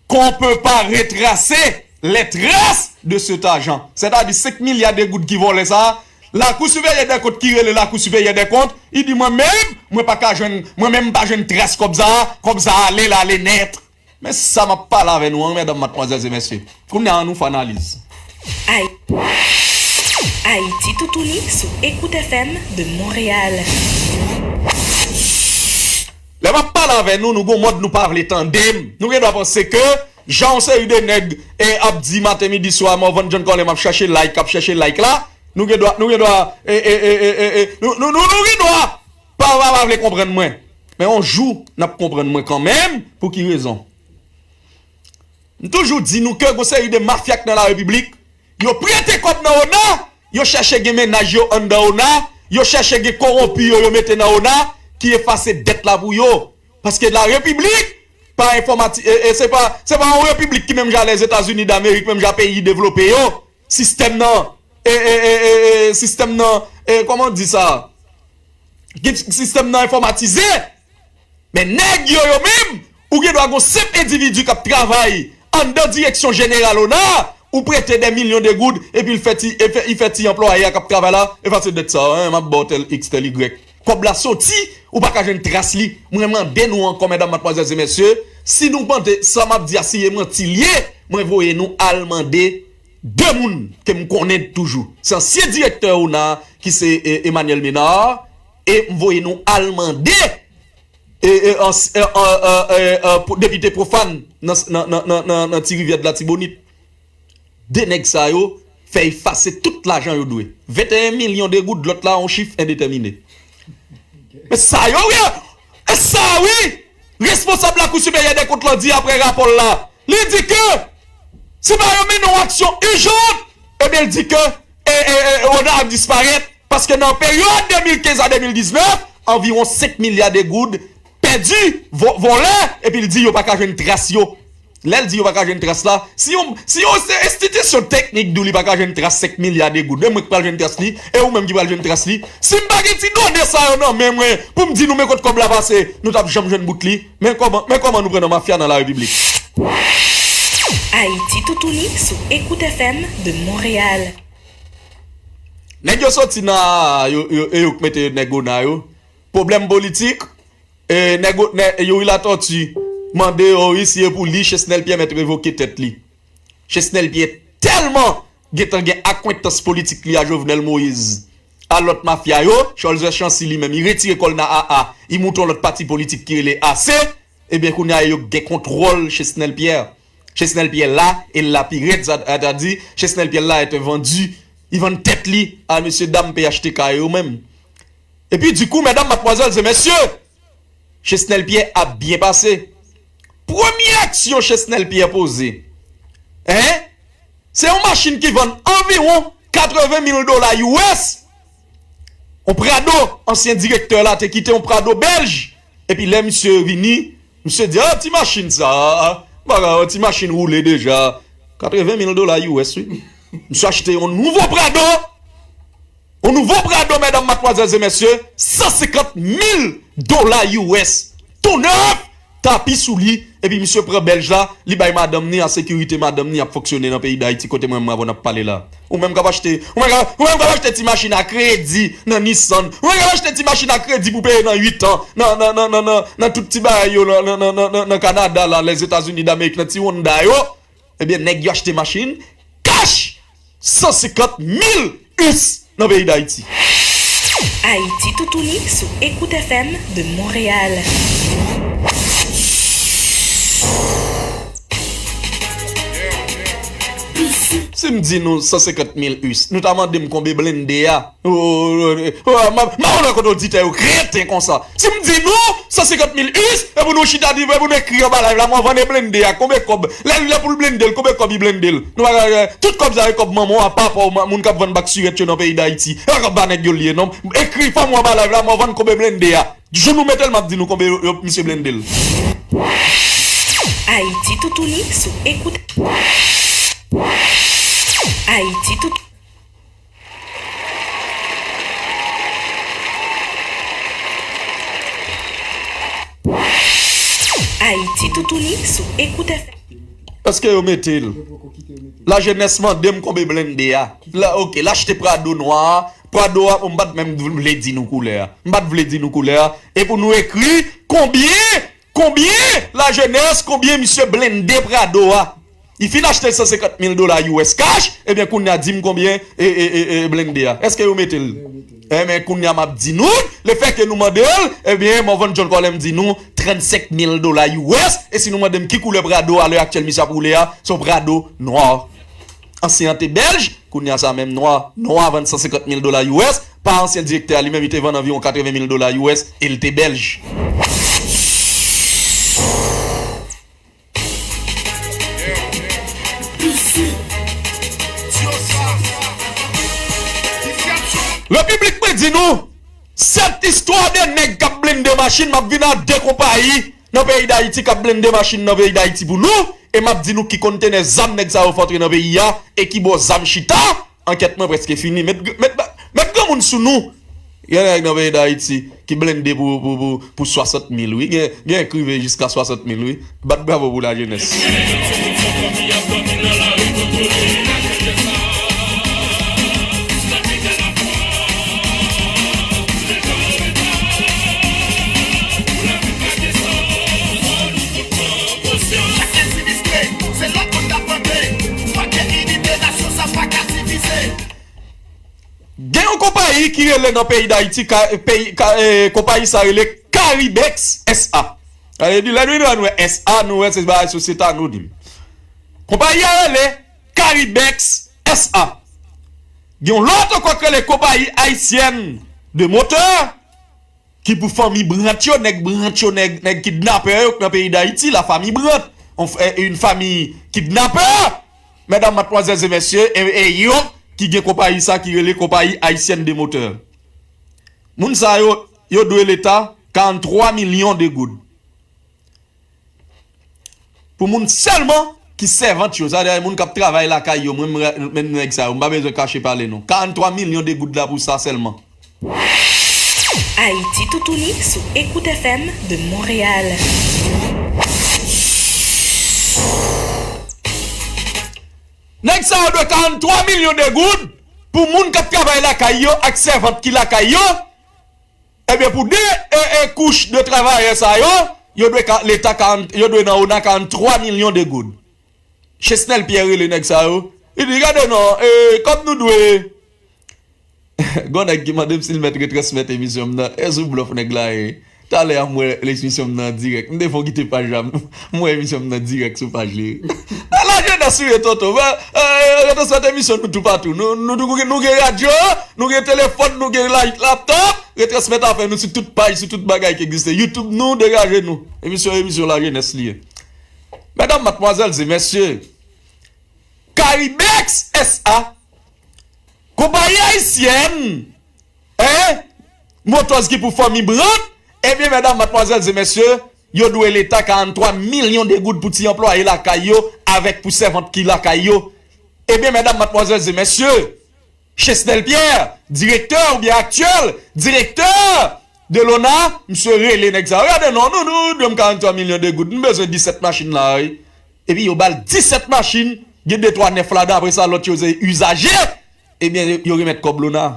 qu'on peut pas retracer les traces de cet argent. Sètadi senk milya de goud ki vòlè sa a, Lakou Siperyè dè Kont ki rele Lakou Siperyè dè Kont, li di mwen menm, mwen pa ka jwenn, mwen menm m pa jwenn tras kòb sa a, kòb sa a ale, l ale nèt. Men sa m ap pale avè nou an, medam, madmwazèl e mesye. Kounye a, ann nou fè analiz. Ay- Ayiti toutouni sou Écoute F M de Montréal. Lè m ap pale avè nou, nou gon mòd nou pa vle tande m. Nou gen dwa panse ke jan yon seri de nèg e ap di maten, midi, swa, Morvan John Corlin ap chache like, ap chache like la, nou gen dwa, nou gen dwa, e, e, e, e, e, e, nou, nou, nou, nou gen dwa pa, pa, pa vle konprann mwen. Men yon jou, n ap konprann mwen kanmenm. Pou ki rezon? M toujou di nou ke gon seri de mafya k nan la repiblik, yo prete kòb nan ona, yo chèche gen mennaj yo anndan ona, yo chèche gen kowonpi yo, yo mete nan ona, ki efase dèt la pou yo. Paske la repiblik pa enfòmati, e, e se pa, se pa yon repiblik ki menm jan Lèzetazini Damerik, menm jan peyi devlope yo. Sistèm nan, e, e, e, e, e, sistèm nan, e, kòman di sa? Gen sistèm nan enfòmatize. Men nèg yo, yo menm, ou gen dwa gon senp endividi k ap travay anndan direksyon jeneral ona, ou prete dè milyon de goud, epi l fè ti, e fè, li fè ti anplwaye a k ap travay la, efase dèt sa, en, m ap ba w tèl X, tèl Y. Kòb la soti, ou pa ka jwenn tras li. Mwen mande nou ankò, medam, madmwazèl e mesye, si nou mande sa m ap di a, si e manti l ye, mwen voye nou al mande de moun ke m konnen toujou. Se ansyen direktè ona, ki se, e, Emmanuel Ménard, e m voye nou al mande, e, e, ans- e, e, e, e, e, pou- depite Profane nan, nan, nan, nan, nan, nan Ti Rivyè de Latibonit. De nèg sa yo fè efase tout lajan yo dwe. Venteyen milyon de goud, lòt la yon chif endetèmine. E sa yo wi! E sa wi! Responsab Lakou Siperyè dè Kont lan di apre rapò l la, li di ke si pa yo mennen yon aksyon ijan, ebyen l di ke, e, e, e, ona ap disparèt, paske nan peryòd de mil kenz a de mil diznèf, anviwon senk milya de goud pèdi, vo- vòlè, epi l di yo pa ka jwenn tras yo. Lè l di yo pa ka jwenn tras la, si yon, si yon enstitisyon teknik di w li pa ka jwenn tras senk milya de goud, e mwen ki pral jwenn tras li, e ou menm ki pral jwenn tras li, si m pa gen ti done sa yo nan men mwen pou m di nou men kot kòb la pase, nou t ap janm jwenn bout li. Men kòman, men kòman nou pran nan mafya nan la repiblik. Ayiti toutouni sou Écoute F M de Montréal. Nèg yo soti nan yo, yo, e yo k mete nèg ona yo. Pwoblèm politik, e nèg o- nè- Youri Latortue mande yo wi si e pou li Chesnel Pierre mèt revoke tèt li. Chesnel Pierre tèlman gentan gen akwentans politik li a Jovenel Moïse, a lòt mafya yo, Cholzer Chancy li menm, li retire kò l nan A A, li moute yon lòt pati politik ki rele A C, ebyen kounye a yo gen kontwòl Chesnel Pierre. Chesnel Pierre la, e l la pi rèd, sa, sa ta di, Chesnel Pierre la est un vendu. Li vann tèt li a mesye dam P H T K yo menm. Epi dikou, medam, madmwazèl e mesye, Chesnel Pierre ap byen pase. Premye aksyon Chesnel Pierre poze, en, se yon machin ki vann anviwon katreven mil dola U S. Yon Prado, ansyen direktè la te kite yon Prado bèlj. Epi lè misye vini, misye di, ah, ti machin sa, bagay, ti machin woule deja. Katreven mil dola U S, wi. Misye achte yon nouvo Prado. Yon nouvo Prado, medam, madmwazèl e mesye, san senkant mil dola U S. Tou nèf, tapi sou li, epi misye pran bèlj la, li bay madanm ni, a sekirite madanm ni ap fonksyone nan peyi Dayiti kote mwen menm avè w n ap pale la. Ou menm k ap achte, ou menm k ap, ou menm k ap achte ti machin a kredi nan Nissan, ou menm k ap achte ti machin a kredi pou peye nan uit an, nan, nan, nan, nan, nan, nan tout ti bagay yo nan, nan, nan, nan, nan, nan Kanada la, Lèzetazini Damerik, nan ti Honda yo, ebyen, nèg yo achte machin kach san senkant mil U S nan peyi Dayiti. Ayiti toutouni sou Écoute F M de Montréal. Si m di nou san senkant mil U S, nou ta mande m konbe blende a. Oh, oh, oh, oh, ma, ma, kote oditè yo kreten konsa. Si m di nou san senkant mil U S, e pou nou chita di, e pou nou ekri anba live la, mwen vann e blende a, konbe kòb. Lè, lè pou l blende l, konbe kòb li blende l. Nou pa ka, eh, tout kòb sa yo kòb manman w a, papa w, ma- moun k ap vann bak sirèt yo nan peyi Dayiti. E pa kòb pa nèg yo l ye, non. Ekri, fò mwen anba live la, mwen vann konbe blende a. Jou nou mete l, m ap di nou konbe yo, yo, misye blende l. Ayiti toutouni sou Écoute. Ayiti tout. Ayiti toutouni sou Écoute F M. Èske yo mete l? Lajenès mande m konbe blende a. La, ok, l achte Prado nwa a. Prado a, m pa t menm vle di nou koulè a. M pa t vle di nou koulè a. E pou nou ekri konbyen, konbyen lajenès, konbyen misye blende Prado a. Li fin achte l san senkant mil dola U S cash, ebyen kounye a di m konbyen e, e, e, e blende a. Èske yo mete l? Ebyen kounye a m ap di nou, lefètke nou mande l, ebyen Morvan John Colem di nou trannsenk mil dola U S, e si nou mande m ki koulè Prado a lè aktyèl misye ap woule a, se yon Prado nwa. Ansyen an te bèlj, kounye a sa menm nwa, nwa vann san senkant mil dola U S, pa ansyen direktè a li menm, li te vann anviwon katreven mil dola U S, e l te bèlj. Repiblik mwen di nou, sèt istwa de nèg k ap blende machin, m ap vin a de konpayi nan peyi Dayiti k ap blende machin nan peyi Dayiti pou nou, e m ap di nou ki kontenè zam nèg sa yo fè antre nan peyi a, e ki bò zam chita. Ankèt mwen prèske fini. Met, met, met granmoun sou nou. Gen nèg nan peyi Dayiti ki blende pou, pou, pou, pou swasant mil, wi. Gen, gen k rive jiska swasant mil, wi. Bat bravo pou lajenès. Gen yon konpayi ki rele nan peyi Dayiti, ka, peyi, ka, eh, konpayi sa rele Caribex S A. Sa vle di, lè nou, nou wè S A, nou wè se bagay sosyete a nou di. Konpayi a rele Caribex S A. Gen yon lòt ankò ki rele Compagnie Haïtienne de Moteurs, ki pou fanmi Brandt yo, nèg Brandt yo, nèg, nèg kidnapè yo k nan peyi Dayiti, la famille Brandt, yon f-, eh, une famille kidnapè, medam, madmwazèl e mesye, e, e yo ki gen konpayi sa ki rele Compagnie Haïtienne de Moteurs. Moun sa yo, yo dwe leta karannntwa milyon de goud. Pou moun sèlman ki sèvant yo, sa vle di moun k ap travay lakay yo, mwen, mwen, mwen nèg sa yo, m pa bezwen kache pale non. Karannntwa milyon de goud la pou sa sèlman. Ayiti toutouni sou Écoute F M de Montréal. Nèg sa yo dwe karannntwa milyon de goud pou moun k ap travay lakay yo ak sèvant ki lakay yo. Ebyen, pou de, e, e, kouch de travayè sa yo, yo dwe ka, leta karant, yo dwe nan ona karannntwa milyon de goud. Chesnel Pierre rele nèg sa yo. Li di, gade non, e, kòm nou dwe. Gon nèg ki mande m si l mèt retransmèt emisyon m nan. E sou blòf nèg la ye. Talè a m wè emisyon m nan an dirèk. M te fè w kite paj la. M wè emisyon m nan dirèk sou paj li. Lajenès ou ye, tonton. Retransmèt emisyon nou toupatou. Nou, nou, nou, nou gen radyo, nou gen telefòn, nou gen la-, laptop. Retransmèt afè nou sou tout paj, sou tout bagay ki egziste. YouTube nou, degaje nou. Emisyon, emisyon lajenès li ye. Medam, madmwazèl e mesye, Caribex S A, konpayi ayisyèn, en, motòz ki pou fanmi Brandt, ebyen, medam, madmwazèl e mesye, yo dwe leta karannntwa milyon de goud pou ti anplwaye lakay yo, avèk pou sèvant ki lakay yo. Ebyen, medam, madmwazèl e mesye, Chesnel Pierre, direktè oubyen aktyèl direktè de l'ona, misye rele nèg sa yo. Gade non, nou, nou, nou dwe m karannntwa milyon de goud. M bezwen disèt machin la, wi. Epi yo ba l disèt machin, gen de twa nèf ladan, apre sa lòt yo se izaje. Ebyen, yo remèt kòb l'ona.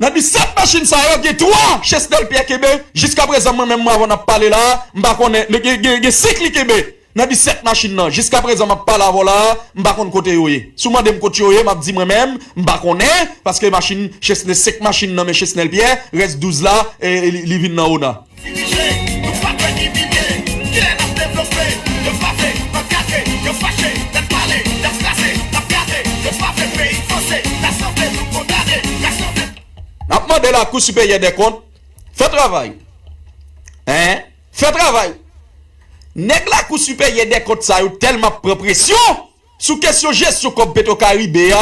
Nan disèt machin sa yo, gen twa Chesnel Pierre kenbe. Jiska prezan, mwen menm, mwen, avan n ap pale la, m pa konnen, gen, gen, gen senk li kenbe. Nan disèt machin nan, jiska prezan, m ap pale avè w la, m pa konn kote yo ye. Si w mande m kote yo ye, m ap di mwen menm, m pa konnen, paske machin Chesnel, senk machin nan men Chesnel Pierre, rès douz la, e, e, li, li vin nan ona. Dirije, nou pa dwe imilye. Kilè n ap devlope? Yo fache, n ap gade. Yo fache, n ap pale. N ap kraze, n ap gade. Yo pa vle peyi vanse. Rasanble, nou kondane. Rasanble. N ap mande Lakou Siperyè dè Kont fè travay. En? Fè travay. Nèg Lakou Siperyè dè Kont sa yo tèlman ap pran presyon sou kesyon jesyon kòb Petwokaribe a,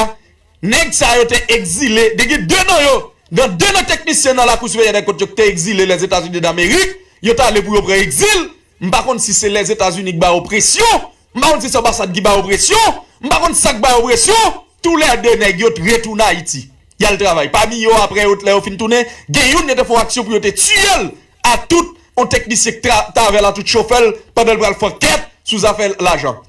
nèg sa yo te egzile, te gen de nan yo, nan de nan teknisyen nan Lakou Siperyè dè Kont yo ki te egzile Lèzetazini Damerik, yo t ale pou yo pran egzil. M pa konn si se Lèzetazini ki ba yo presyon, m pa konn si se anbasad ki ba yo presyon, m pa konn sa k ba yo presyon. Toulède nèg yo t retounen Ayiti. Y al travay. Pami yo, apre yo, lè yo fin tounen, gen youn yo te fè yon aksyon pou yo te tiye l a tout yon teknisyen k tra-, t avè l a tout chofè l pandan l pral fè ankèt sou zafè lajan.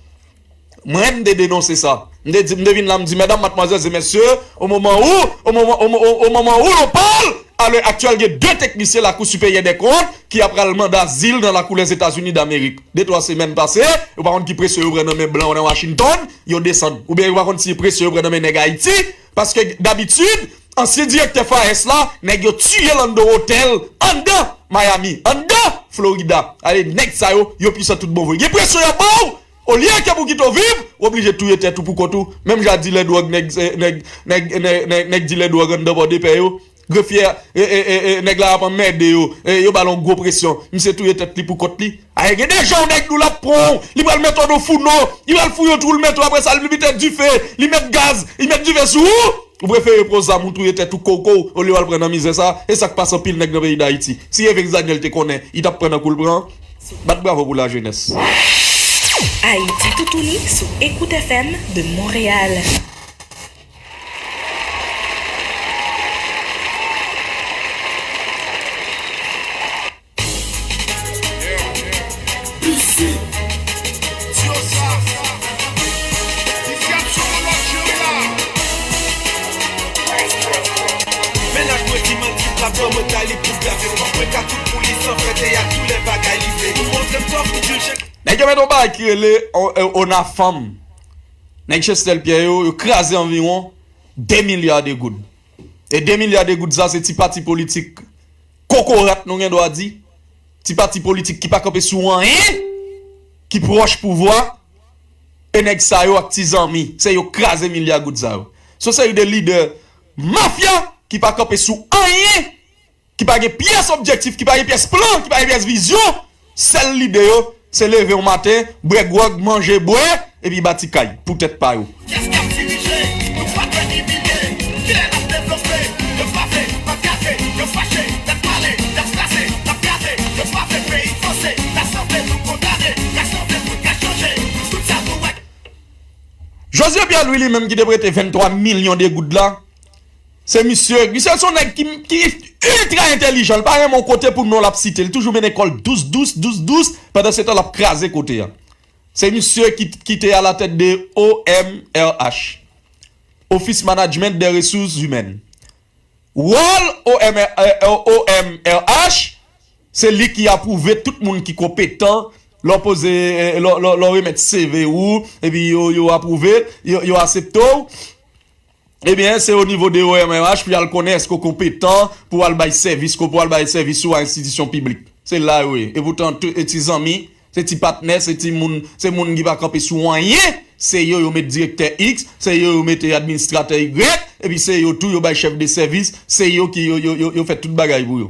Mwen, m te denonse sa. M te di, m te vin la, m di, medam, madmwazèl e mesye, au moment où, au moment, au, au, au moment où l'on parle, A lè aktyèl, gen de teknisyen Lakou Siperyè dè Kont ki ap pral mande azil nan lakou Lèzetazini Damerik. De twa semèn pase, yo pa konn ki presyon yo pran nan men blan yo nan Washington, yo desann. Oubyen yo pa konn si presyon yo pran nan men nèg Ayiti, paske dabitid, ansyen direktè FAES la, nèg yo tiye l anndan otèl, anndan Miami, anndan Florida. Ale, nèg sa yo, yo pwisan tout bon vre. Gen presyon y ap ba w, olye ke pou kite w viv, w oblije touye tèt ou pou kont ou. Menm jan dilè dwòg, nèg, nèg, nèg, nèg, nèg, nèg dilè dwòg anndan Pòdepè yo. Grefye, e, e, e, e, nèg la ap anmède yo. E, yo ba l yon gwo presyon. Misye touye tèt li pou kont li. Aye, gen de jan yon nèg nou l ap pran w. Li pral mete w nan founo. Li pral fouye yon twou, l mete w. Apre sa, li mete dife. Li met gaz. Li met dife sou ou. Ou prefere pran zam ou touye tèt ou koko olye w al pran nan mizè sa. E sa k pase anpil nèg nan peyi Dayiti. Si Evens Daniel te konnen, li t ap pran nan kou l pran. Bat bravo pou lajenès. Ayiti toutouni sou Écoute F M de Montréal. Mennaj mwen di m annik l ap ban mwen kay li pou gate. Mwen ka tout pou li san fè teyat, tou lè bagay li vle. Pou montre m kòb li dil chèk. Nèg yo mete yon bagay ki rele o-, e, Ona Fanm. Nèg Chestel Pierre yo, yo kraze anviwon de milya de goud. E de milya de goud sa, se ti pati politik kokorat, nou gen dwa di. Ti pati politik ki pa kanpe sou anyen, ki pwòch pouvwa. E nèg sa yo ak ti zanmi, se yo kraze milya goud sa yo. Se yon seri de lidè mafya ki pa kanpe sou anyen, ki pa gen pyès objektif, ki pa gen pyès plan, ki pa gen pyès vizyon. Sèl lide yo, se leve yon maten, bwè gwòg, manje, bwè, epi bati kay pou tèt pa yo. Kiyès k ap dirije? Nou pa dwe imilye. Kilè n ap devlope? Yo pa vle, n ap gate, yo fache, n ap pale, n ap kraze, n ap gate, yo pa vle peyi vanse. Rasanble pou kondane, rasanble pou ka chanje. Tout sa nou wè. Josué Pierre Louis li menm ki te prete venntwa milyon de goud la, se misye, misye se yon nèg ki, ki iltra entèlijan, li pa renmen yon kote pou non l ap site, li toujou mennen kò l dous, dous, dous, dous, pandan se tan l ap kraze kote a. Se misye ki, ki te alatèt de O M R H, Office Management des Ressources Humaines. Wòl O M R, eh, O M R H, se li ki apwouve tout moun ki konpetan. Lè w poze, eh, lè, lè, lè w remèt C V ou, epi yo, yo apwouve, yo, yo asepte w. Ebyen, se o nivo de O M R H pou y al konnen èske w konpetan pou w al bay sèvis, pou w al bay sèvis ou a enstitisyon piblik. Se la yo ye. Epoutan, ti, e ti zanmi, se ti patnè, se ti moun, se moun ki pa kanpe sou anyen. Se yo, yo met direktè X, se yo, yo mete administratè Y, epi se yo tou, yo bay chèf de sèvis, se yo ki, yo, yo, yo, yo fè tout bagay pou yo.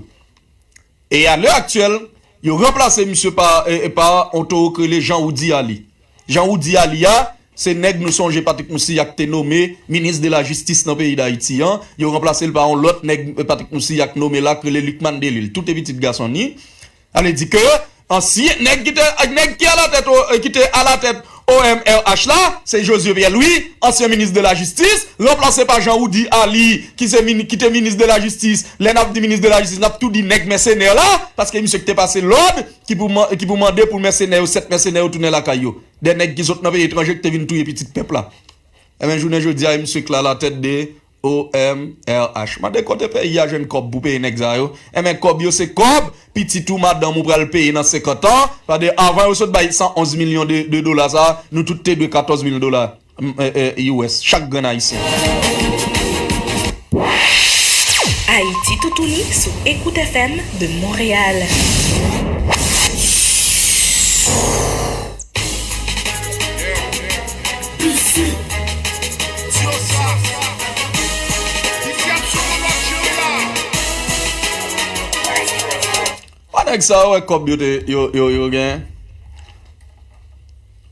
E a lè aktyèl, yo ranplase misye pa, e, e pa on towo k rele Jean Roudy Ali. Jean Roudy Ali a, se nèg nou sonje Patrick Moussilhac te nome minis de la jistis nan peyi Dayiti an. Yo ranplase l pa on lòt nèg, e, Patrick Moussilhac nome la k rele Lucmane Delille. Tout e pitit gason ni. Sa vle di ke ansyen nèg ki te, nèg ki alatèt, o, e, ki te alatèt O M R H la, se Josué Pierre Louis, ansyen minis de la jistis, ranplase pa Jean Roudy Ali, ki se mini-, ki te minis de la jistis. Lè n ap di minis de la jistis, n ap tou di nèg mèsenè la, paske misye ki te pase lòd, ki pou man-, ki pou mande pou mèsenè yo, sèt mèsenè yo tounen lakay yo. De nèg ki sot nan peyi etranje ki te vin touye pitit pèp la. Ebyen, jounen jodi a, e misye k la latèt de O M R H. Mande kote peyi a jwenn kòb pou peye nèg sa yo. Enben, kòb yo se kòb pitit ou, madanm ou pral peye nan senkant an. Pade avan yo sot bay san onz milyon de, de dola sa, nou tout te dwe katòz mil dola, m, e, e, U S, chak grenn ayisyen. Ayiti toutouni sou Écoute F M de Montréal. Wè nèg sa yo, wè kòb yo te, yo, yo, yo gen.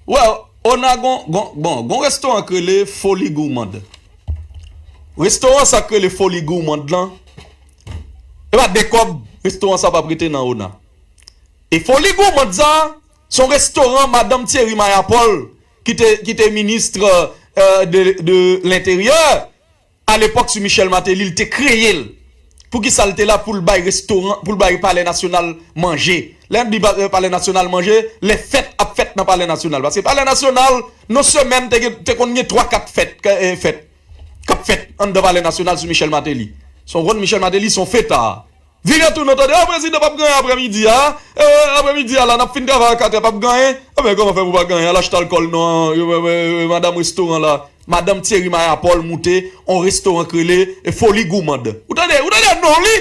Wè, Ona gon, gon, bon, gon restoran k rele Foli Gourmand. Restoran sa k rele Foli Gourmand lan, e pa de kòb restoran sa p ap rete nan Ona. E Foli Gourmand sa, se yon restoran madanm Thierry Mayapol, ki te, ki te minis, euh, de, de lenteryè, alepòk sou Michel Martelly, li te kreye l. Poukisa l te la? Pou l bay restoran, pou l bay Palè Nasyonal manje. Lè n di pa-, Palè Nasyonal manje, lè fèt ap fèt nan Palè Nasyonal. Paske Palè Nasyonal, nan semèn, te gen, te konn gen twa, kat fèt, eh, fèt k ap fèt anndan Palè Nasyonal sou Michel Martelly. Se yon wonn Michel Martelly, se yon feta. Vire tounen, tande, a, prezidan p ap gen anyen aprèmidi a. E, aprèmidi a la, n ap fin travay a kat è, p ap gen anyen. Ebyen, kòman fè pou pa gen anyen? Al achte alkòl non, e, e, e, madanm restoran la, madanm Thierry Mayapol moute yon restoran k rele, e, Foli Goumand. Ou tande, ou tande non li?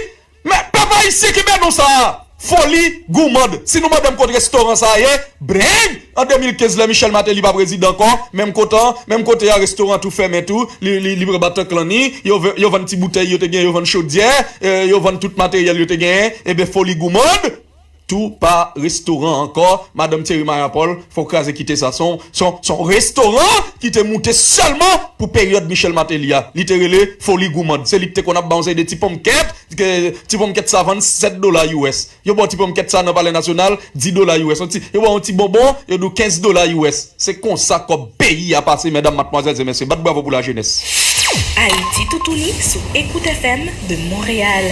Men pèp ayisyen kenbe non sa a. Foli Goumand. Si nou mande m kot restoran sa a ye, brenn! An de mil kenz, lè Michel Martelly pa prezidan ankò, menm kote an, menm kote a, restoran tou fèmen tou, li, li, li pran batank lan ni, yo, yo vann ti boutèy yo te gen, yo vann chodyè, e, yo vann tout materyèl yo te genyen, ebyen Foli Goumand tou pa restoran ankò. Madanm Thierry Mayapol, fò w kraze kite sa. Se yon, se yon, se yon restoran ki te moute sèlman pou peryòd Michel Martelly a. Li te rele Foli Goumand. Se li ki te konn ap ba yon seri de ti ponmkèt, ke ti ponmkèt sa vann sèt dola U S. Yo ba w ti ponmkèt sa nan Palè Nasyonal, dis dola U S. Yon ti, yo ba w yon ti bonbon, yo di w kenz dola U S. Se konsa kòb peyi a pase, medam, madmwazèl e mesye. Bat bravo pou lajenès. Ayiti toutouni sou Écoute F M de Montréal.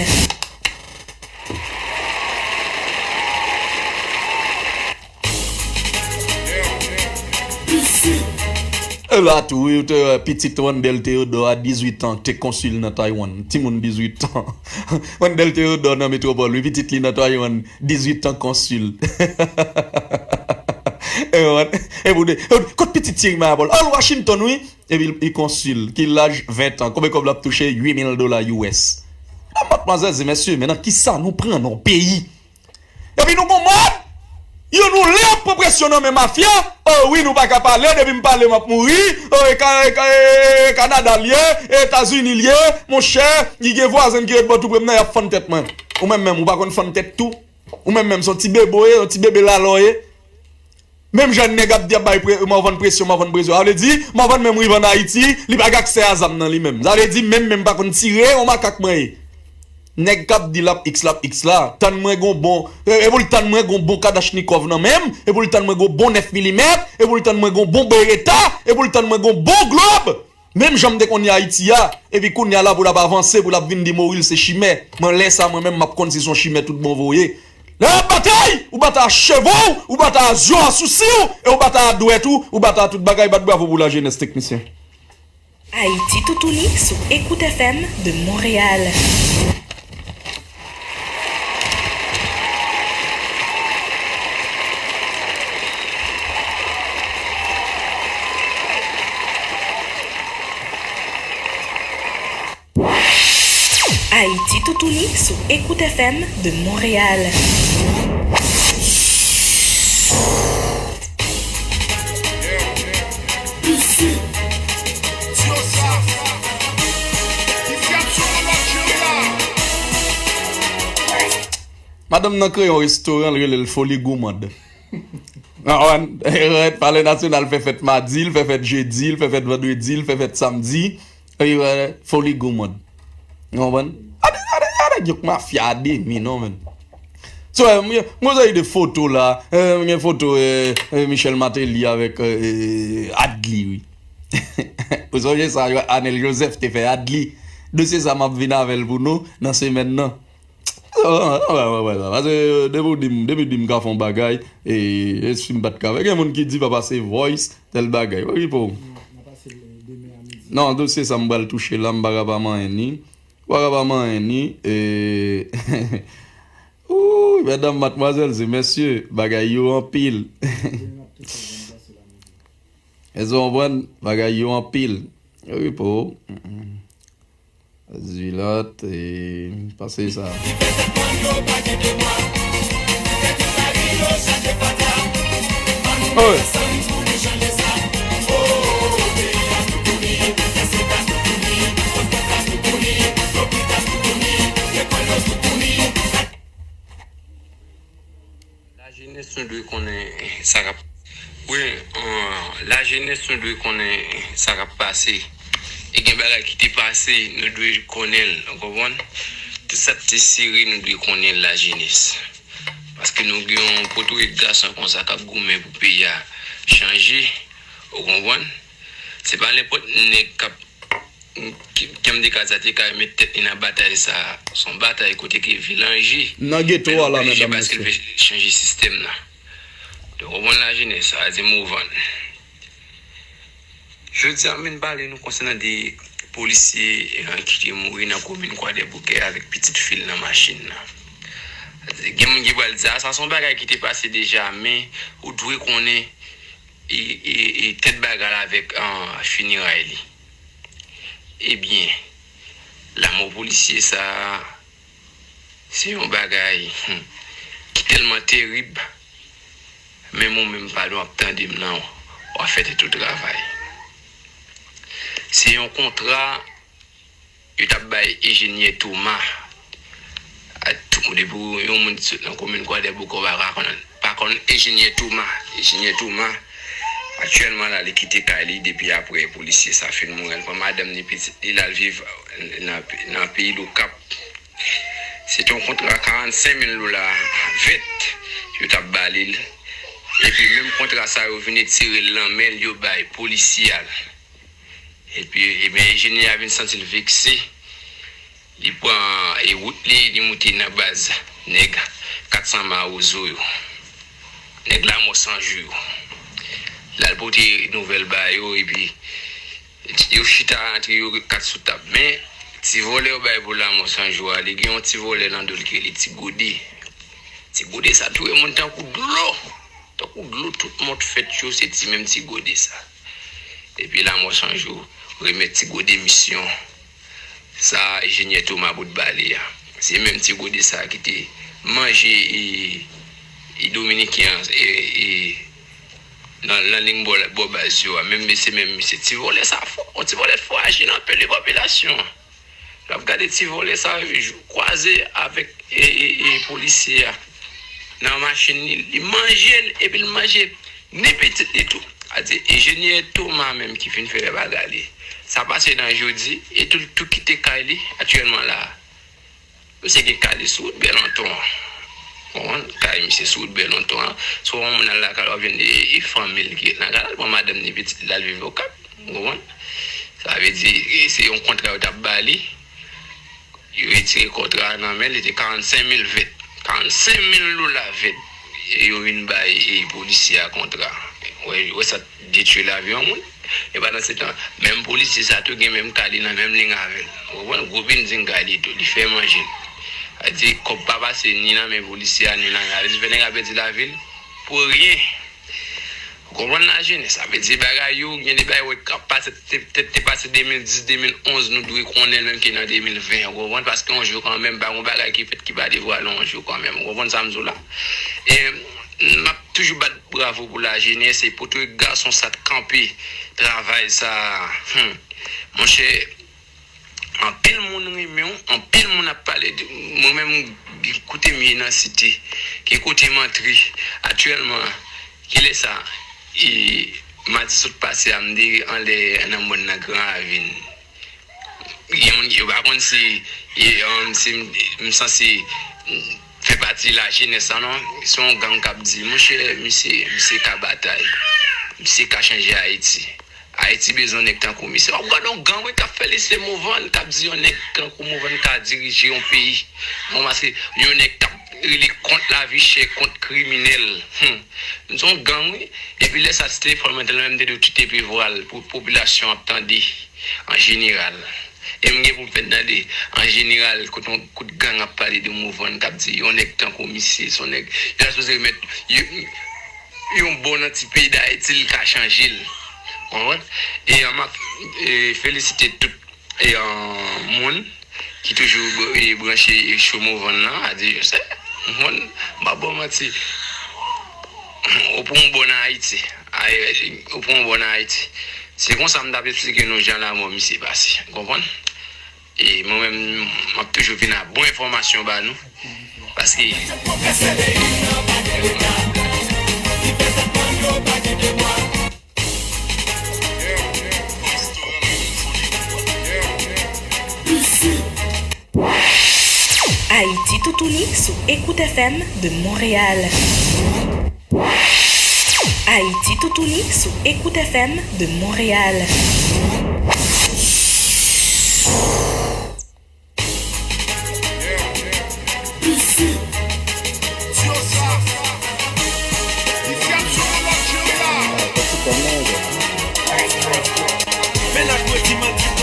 E la tou, wi, ou te wè pitit Wendell Theodore a dizuit an, te konsil nan Taiwan. Timoun dizuit an. Wendell Theodore nan metwopòl, wi, pitit li nan Taiwan, dizuit an konsil. E, wi, e pou de, e, kot pitit Thierry Mayapol? Al Washington, wi. Epi li konsil, ki laj ven an. Konbyen kòb l ap touche? Uit mil dola U S. Medam, madmwazèl e mesye, men nan kisa nou pran non peyi? Epi nou gon mòd, yo nou lè ap pran presyon nan men mafya. O wi, nou pa ka pale, depi m pale m ap mouri. O, e ka, e ka, e, e Kanada l ye, e Etazini l ye, monchè, li gen vwazen ki ret bò tou pre m nan, y ap fann tèt mwen. Ou menm menm, ou pa konn fann tèt tou? Ou menm menm, se yon ti bebe w ye, yon ti bebe lalò w ye. Menm jan nèg ap di ap bay pre-, Morvan presyon, Morvan presyon. Sa vle di, Morvan menm rive ann Ayiti, li pa gen aksè a zam nan li menm. Sa vle di, menm, menm pa konn tire, yon makak mwen ye. Nèg k ap di l ap X, l ap X la, tann mwen gon bon, e, e pou l tann mwen gon bon Kalachnikov nan men m, e pou l tann mwen gon bon nèf milimèt, e pou l tann mwen gon bon Beretta, e pou l tann mwen gon bon Globe. Menm jan m te konn ye Ayiti a, epi kounye a la pou l ap avanse, pou l ap vin di Morilse chimè. Mwen lè sa mwen menm m ap konn si se yon chimè tout bon vre w ye. Lè w ap batay, ou batay a cheve w, ou batay a zye w, a sousi w, e ou batay a dwèt ou, ou batay a tout bagay, bat bravo pou lajenès teknisyen. Ayiti toutouni sou Écoute F M de Montréal. Ayiti toutouni sou Écoute F M de Montréal. Madanm nan kreye yon restoran, l rele l Foli Goumand. Ou konprann? Palè Nasyonal fè fèt madi, l fè fèt jedi, l fè fèt vandredi, l fè fèt samdi. Foli Goumand. Ou konprann? A nèg yo k mafya a demi non, menn. So, mwen, mwen gen de foto la. Mwen gen foto, e, e, Michel Martelly avèk, e, Adli, wi. Ou sonje sa, Anèl Joseph te fè Adli? Dosye sa, m ap vin avè l pou nou nan semèn nan. Paske depi w di m, depi w di m ka fè yon bagay, e, e si m pa t ka fè. Gen moun ki di papa se voice, tèl bagay. Wi, pou. Non, dosye sa m pral touche la, m pa ka pa manyen ni. M pa ka pa manyen ni. E, ooh, medam, madmwazèl e mesye, bagay yo anpil. Èske w konprann? Bagay yo anpil. Wi, pou. Zilòt, e, pase sa. Lajenès, nou dwe konnen sa k ap, wi, lajenès, nou dwe konnen sa k ap pase. E gen bagay ki te pase, nou dwe konnen l, ou konprann? Tout sa k te sere, nou dwe konnen l, lajenès. Paske nou gen yon potorik gason konsa k ap goumen pou peyi a chanje, ou konprann? Se pa nenpòt nèg k ap K M D K sa te ka met tèt li nan batay sa. Se yon batay kote ke vil anje. Nan geto a la, medam, mesye. Paske l vle chanje sistèm nan. Donk, ou konprann, lajenès, sa vle di Morvan. Jodi a, m vin pale nou konsènan de polisye, eh, ki te mouri nan komin Kwadèboukè avèk pitit fi l nan machin nan. Gen moun ki pral di, "A, sa se yon bagay ki te pase deja," men ou dwe konnen, e, e, e, tèt bagay la avèk, ah, fineray li. Ebyen, lanmò polisye sa a, se yon bagay, hmm, ki tèlman terib, menm ou menm pa dwe ap tande m nan, w a fè tèt ou travay. Se yon kontra yo t ap bay Ejenyè Thomas. A, tout moun, depi yon moun sot nan komin Kwadèboukè, ou pa ka konn, pa konn Ejenyè Thomas. Ejenyè Thomas, aktyèlman la, li kite kay li depi apre polisye sa fin mouri. L pran madanm ni pitit li, l al viv nan, nan peyi Lokap. Se te yon kontra karannsenk mil dola vèt yo t ap ba li l. Epi menm kontra sa yo vin etire l nan men l, yo bay polisye a l. Epi, ebyen, enjenyè a vin santi l vekse. Li pran, e, wout li, li moute nan baz nèg kat san Mawozo yo. Nèg Lanmò San Jou yo. L al pote nouvèl ba yo, epi yo chita antre yo kat sou tab. Men, ti vòlè yo bay pou Lanmò San Jou a, li gen yon ti vòlè nan do l ki rele Ti Gode. Ti Gode sa touye moun tankou dlo. Tankou dlo, tout mòd fèt yo, se ti menm Ti Gode sa. Epi Lanmò San Jou remèt Ti Gode misyon sa Ejenyè Thomas bout ba li a. Se menm Ti Gode sa ki te manje, e, e, Dominiken an, e, e, nan, nan liy bò, bò baz yo a. Menm, se menm misye. Ti vòlè sa fò. Yon ti vòlè fò aji nan peli popilasyon an. L ap gade ti vòlè sa, kwaze avèk, e, e, e, polisye a nan machin li. Li manje l, epi l manje ni pitit li tou. A di, Ejenyè Thomas menm ki fin fè bagay li. Sa pase nan jodi, e tou, tou kite kay li aktyèlman la. Misye gen kay li sou wout Bèlonton an. Konprann? Kay misye sou wout Bèlonton an. Si w wè yon moun al lakay, w ap jwenn, e, e, fanmi l ki ret nan kay la, l pran madanm ni pitit li, l al viv Okap. Ou konprann? Sa vle di, e, se yon kontra yo t ap ba li. Yo retire kontra a nan men li, te karannsenk mil vèt. Karannsenk mil dola vèt. E yo vin bay, e, polisye a kontra. Wè, wè sa detwi lavi yon moun. E pandan se tan, menm polisye sa tou gen menm kay li nan menm liy avè l. Ou konprann? Gwo bilding kay li tou, li fè manje l. Sa di, kòb pa pase ni nan men polisye a, ni nan men. Sa vle di, fè nèg la pèdi lavi l pou ryen. Ou konprann, lajenès? Sa vle di bagay yo, gen de bagay yo k ap pase, te, te, te pase de mil dis, de mil onz, nou dwe konnen l menm ke nan de mil ven, ou konprann? Paske yon jou kanmenm, pa gen bagay ki fèt ki pa devwale yon jou kanmenm. Ou konprann sa m di w la? E m ap toujou bat bravo pou lajenès, e pou tout gason sa t kanpe travay sa a. Hmm. Monchè, anpil moun renmen w, anpil moun ap pale de, mwen menm, kote m ye nan Site, ki kote m antre aktyèlman, kilè sa, e, madi sot pase a, m te anlè nan mòn nan Gran Ravin. Gen moun, yo pa konn si, e, um, si m, m sanse, mm, fè pati lajenès la, non. Se yon gang k ap di, monchè, misye, misye ka batay. Misye ka chanje Ayiti. Ayiti bezwen nèg tankou misye. W ap gade yon gang, wi, k ap fè li se Morvan, k ap di yon nèg tankou Morvan ka dirije yon peyi. Bon, paske yon nèg k ap rele kont lavi chè, kont kriminèl. Hmm. Nou se yon gang, wi. Epi lè sa, se telefòn mwen, telefòn mwen te dwe kite pi vwal pou popilasyon ap tande an jeneral. E m gen pou m fè n tande, an jeneral, kote yon kout gang ap pale de Morvan, k ap di yon nèg tankou misye, se yon nèg, yo ta sipoze remèt yon, yon bò nan ti peyi Dayiti, l ka chanje l. Konprann? E, an, m ap, e, felisite tout, e, an, moun ki toujou br-, e, branche, e, cho Morvan nan, a di, se, moun, m pa ba w manti, ou pran yon bò nan Ayiti. Ay, ou pran yon bò nan Ayiti. Se konsa m t ap eksplike nou jan lanmò misye pase. Konprann? E mwen menm, m ap toujou vin ak bon enfòmasyon ba nou. Paske Ayiti Toutouni sou Écoute F M de Montréal. Ayiti Toutouni sou Écoute F M de Montréal.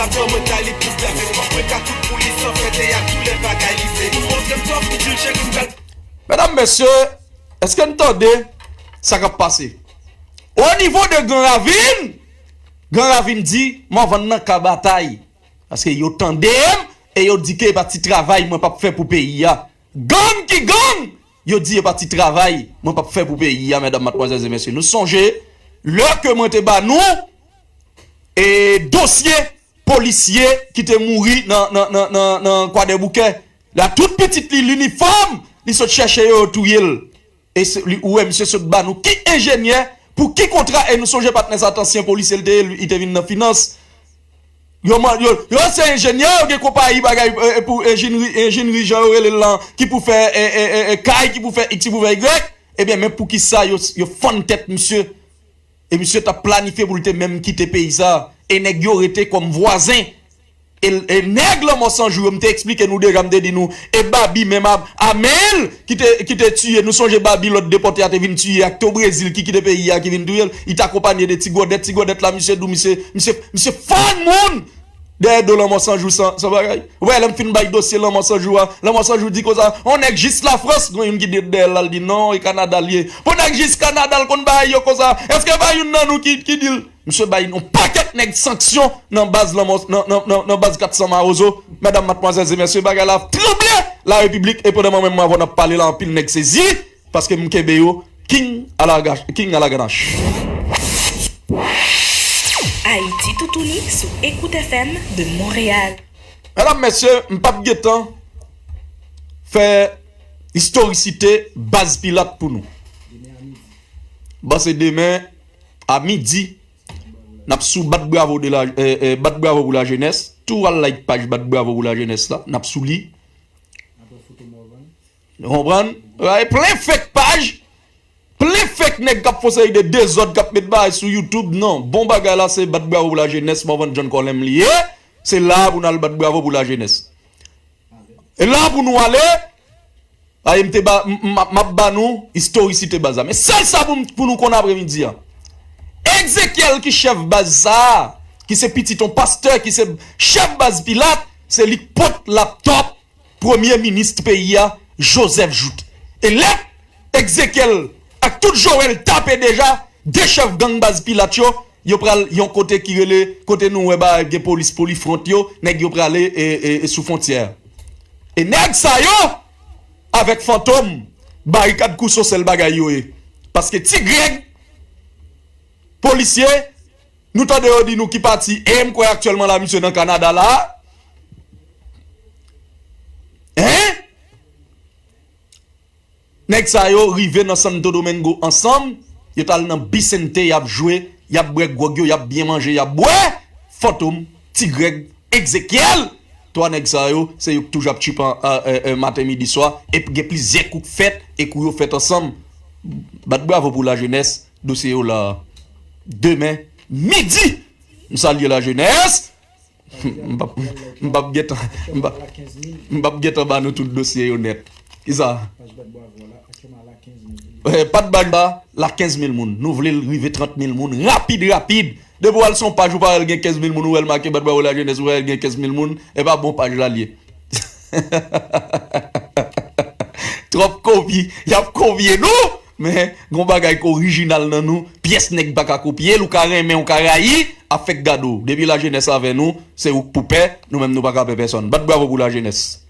Atò mwen ka li pou pèfèk, fòk mwen ka tout pou li san fè teyat, tou lè bagay li vle. Li montre m tòp, li di l cheri m pral. Medam, mesye, èske n tande sa k ap pase? O nivo de Gran Ravin, Gran Ravin di, Morvan nan ka batay. Paske yo tande m e yo di ke e pa ti travay mwen p ap fè pou peyi a. Gang ki gang, yo di e pa ti travay mwen p ap fè pou peyi a, medam, madmwazèl e mesye. Nou sonje, lè ke mwen te ba nou e dosye polisye ki te mouri nan, nan, nan, nan, nan Kwadèboukè. La, tout pitit li, linifòm, li sot chèche yo, yo touye l. E se, li, ou wè, misye sot ba nou ki enjenyè, pou ki kontra, e nou sonje patnè sa, t ansyen polisye l te ye, li, li te vin nan finans. Yo, man- yo, yo se enjenyè, yo gen konpayi bagay, e, e pou enjenri, enjenri, jan yo rele l lan, ki pou fè, e, e, e, e, kay, ki pou fè X, ki pou fè Y. Ebyen, men poukisa yo, yo fann tèt misye? E misye t ap planifye pou l te menm kite peyi sa. E nèg yo rete kòm vwazen. E, e nèg Lanmò San Jou yo, m te eksplike nou deja, m te di nou, e Babi menm a, a men l ki te, ki te tiye, nou sonje Babi lòt depòte a te vin tiye ak to Brezil ki kite peyi a, ki vin touye l, li t akonpanye de Ti Gòdèt, Ti Gòdèt la, misye di w, misye, misye, misye fann moun dèyè do Lanmò San Jou san, san bagay. Ou wè, lè m fin bay dosye Lanmò San Jou a, Lanmò San Jou di konsa, on nèg jis Lafrans, gon youn ki di dèyè l la, l di non, e Kanada l ye. Pou nèg jis Kanada l konn bagay yo konsa, èske pa youn nan nou ki, ki di l? Misye bay yon pakèt nèg sanksyon nan baz lanmò, nan, nan, nan, nan baz kat san Mawozo. Medam, madmwazèl e mesye, bagay la ap tranble larepiblik. E pandan mwen menm, mwen avè w n ap pale la, anpil nèg sezi, paske m kenbe yo king a la gach, king a la ganach. Ayiti toutouni sou Écoute F M de Montréal. Medam, mesye, m p ap gentan fè istorisite baz Pilat pou nou. M panse demen a midi, n ap sou bat bravo de la, eh, eh, bat bravo pou lajenès. Tou al like paj bat bravo pou lajenès la. N ap sou li. Ou konprann? Plen fake paj, plen fake nèg k ap fè yon seri de dezòd, k ap met bagay sou YouTube. Non, bon bagay la se bat bravo pou lajenès, Morvan John Colem li ye. Se la pou n al bat bravo pou lajenès. E la pou nou ale, Ay, m te ba, m, m, m ap ba nou istorisite baz la. Men sèl sa pou, m- pou nou konn apremidi a. Ezekyèl ki chèf baz sa a, ki se pitit yon pastè, ki se chèf baz Pilat, se li k pot laptòp premye minis peyi a, Joseph Jouthe. E lè Ezekyèl ak tout Joel tape deja, de chèf gang baz Pilat yo, yo pral yon kote ki rele, kote nou wè ba gen polis Polifront yo, nèg yo prale e, e, e sou fwontyè a. E nèg sa yo, avèk Fantom, Barikad Kouso sèl bagay yo ye. Paske Ti Grèg, polisye, nou tande yo di nou ki pati, e m kwè aktyèlman la misye nan Kanada la. Hein? Nèg sa yo rive nan Santo Domingo ansanm, yo t al nan Bisente, y ap jwe, y ap bwè gwòg yo, y ap byen manje, y ap bwè. Fantom, Ti Grèg, Ezekyèl, twa nèg sa yo, se yo k toujou ap tchipan maten, midi, swa, e gen plizyè kou k fèt, e kou yo fèt ansanm. Bat bravo pou lajenès, dosye yo la. Demen, midi, m salye lajenès. M p ap, m p ap gentan, m p ap, m p ap gentan ba nou tout dosye yo nèt. Kisa? Eh, pa t ba la kenz mil moun. Nou vle l rive trant mil moun rapid, rapid. Depi w al sou yon paj ou pa wè l gen kenz mil moun, ou wè l make bat bravo lajenès, ou wè l gen kenz mil moun, e pa bon paj la l ye. Twòp kopi, y ap kopye nou, men gon bagay k orijinal nan nou, pyès nèg pa ka kopye l, ou ka renmen, ou ka rayi, ap fèk gade w. Depi lajenès avè nou, se ou k pou pè, nou menm nou pa ka pè pèsonn. Bat bravo pou lajenès.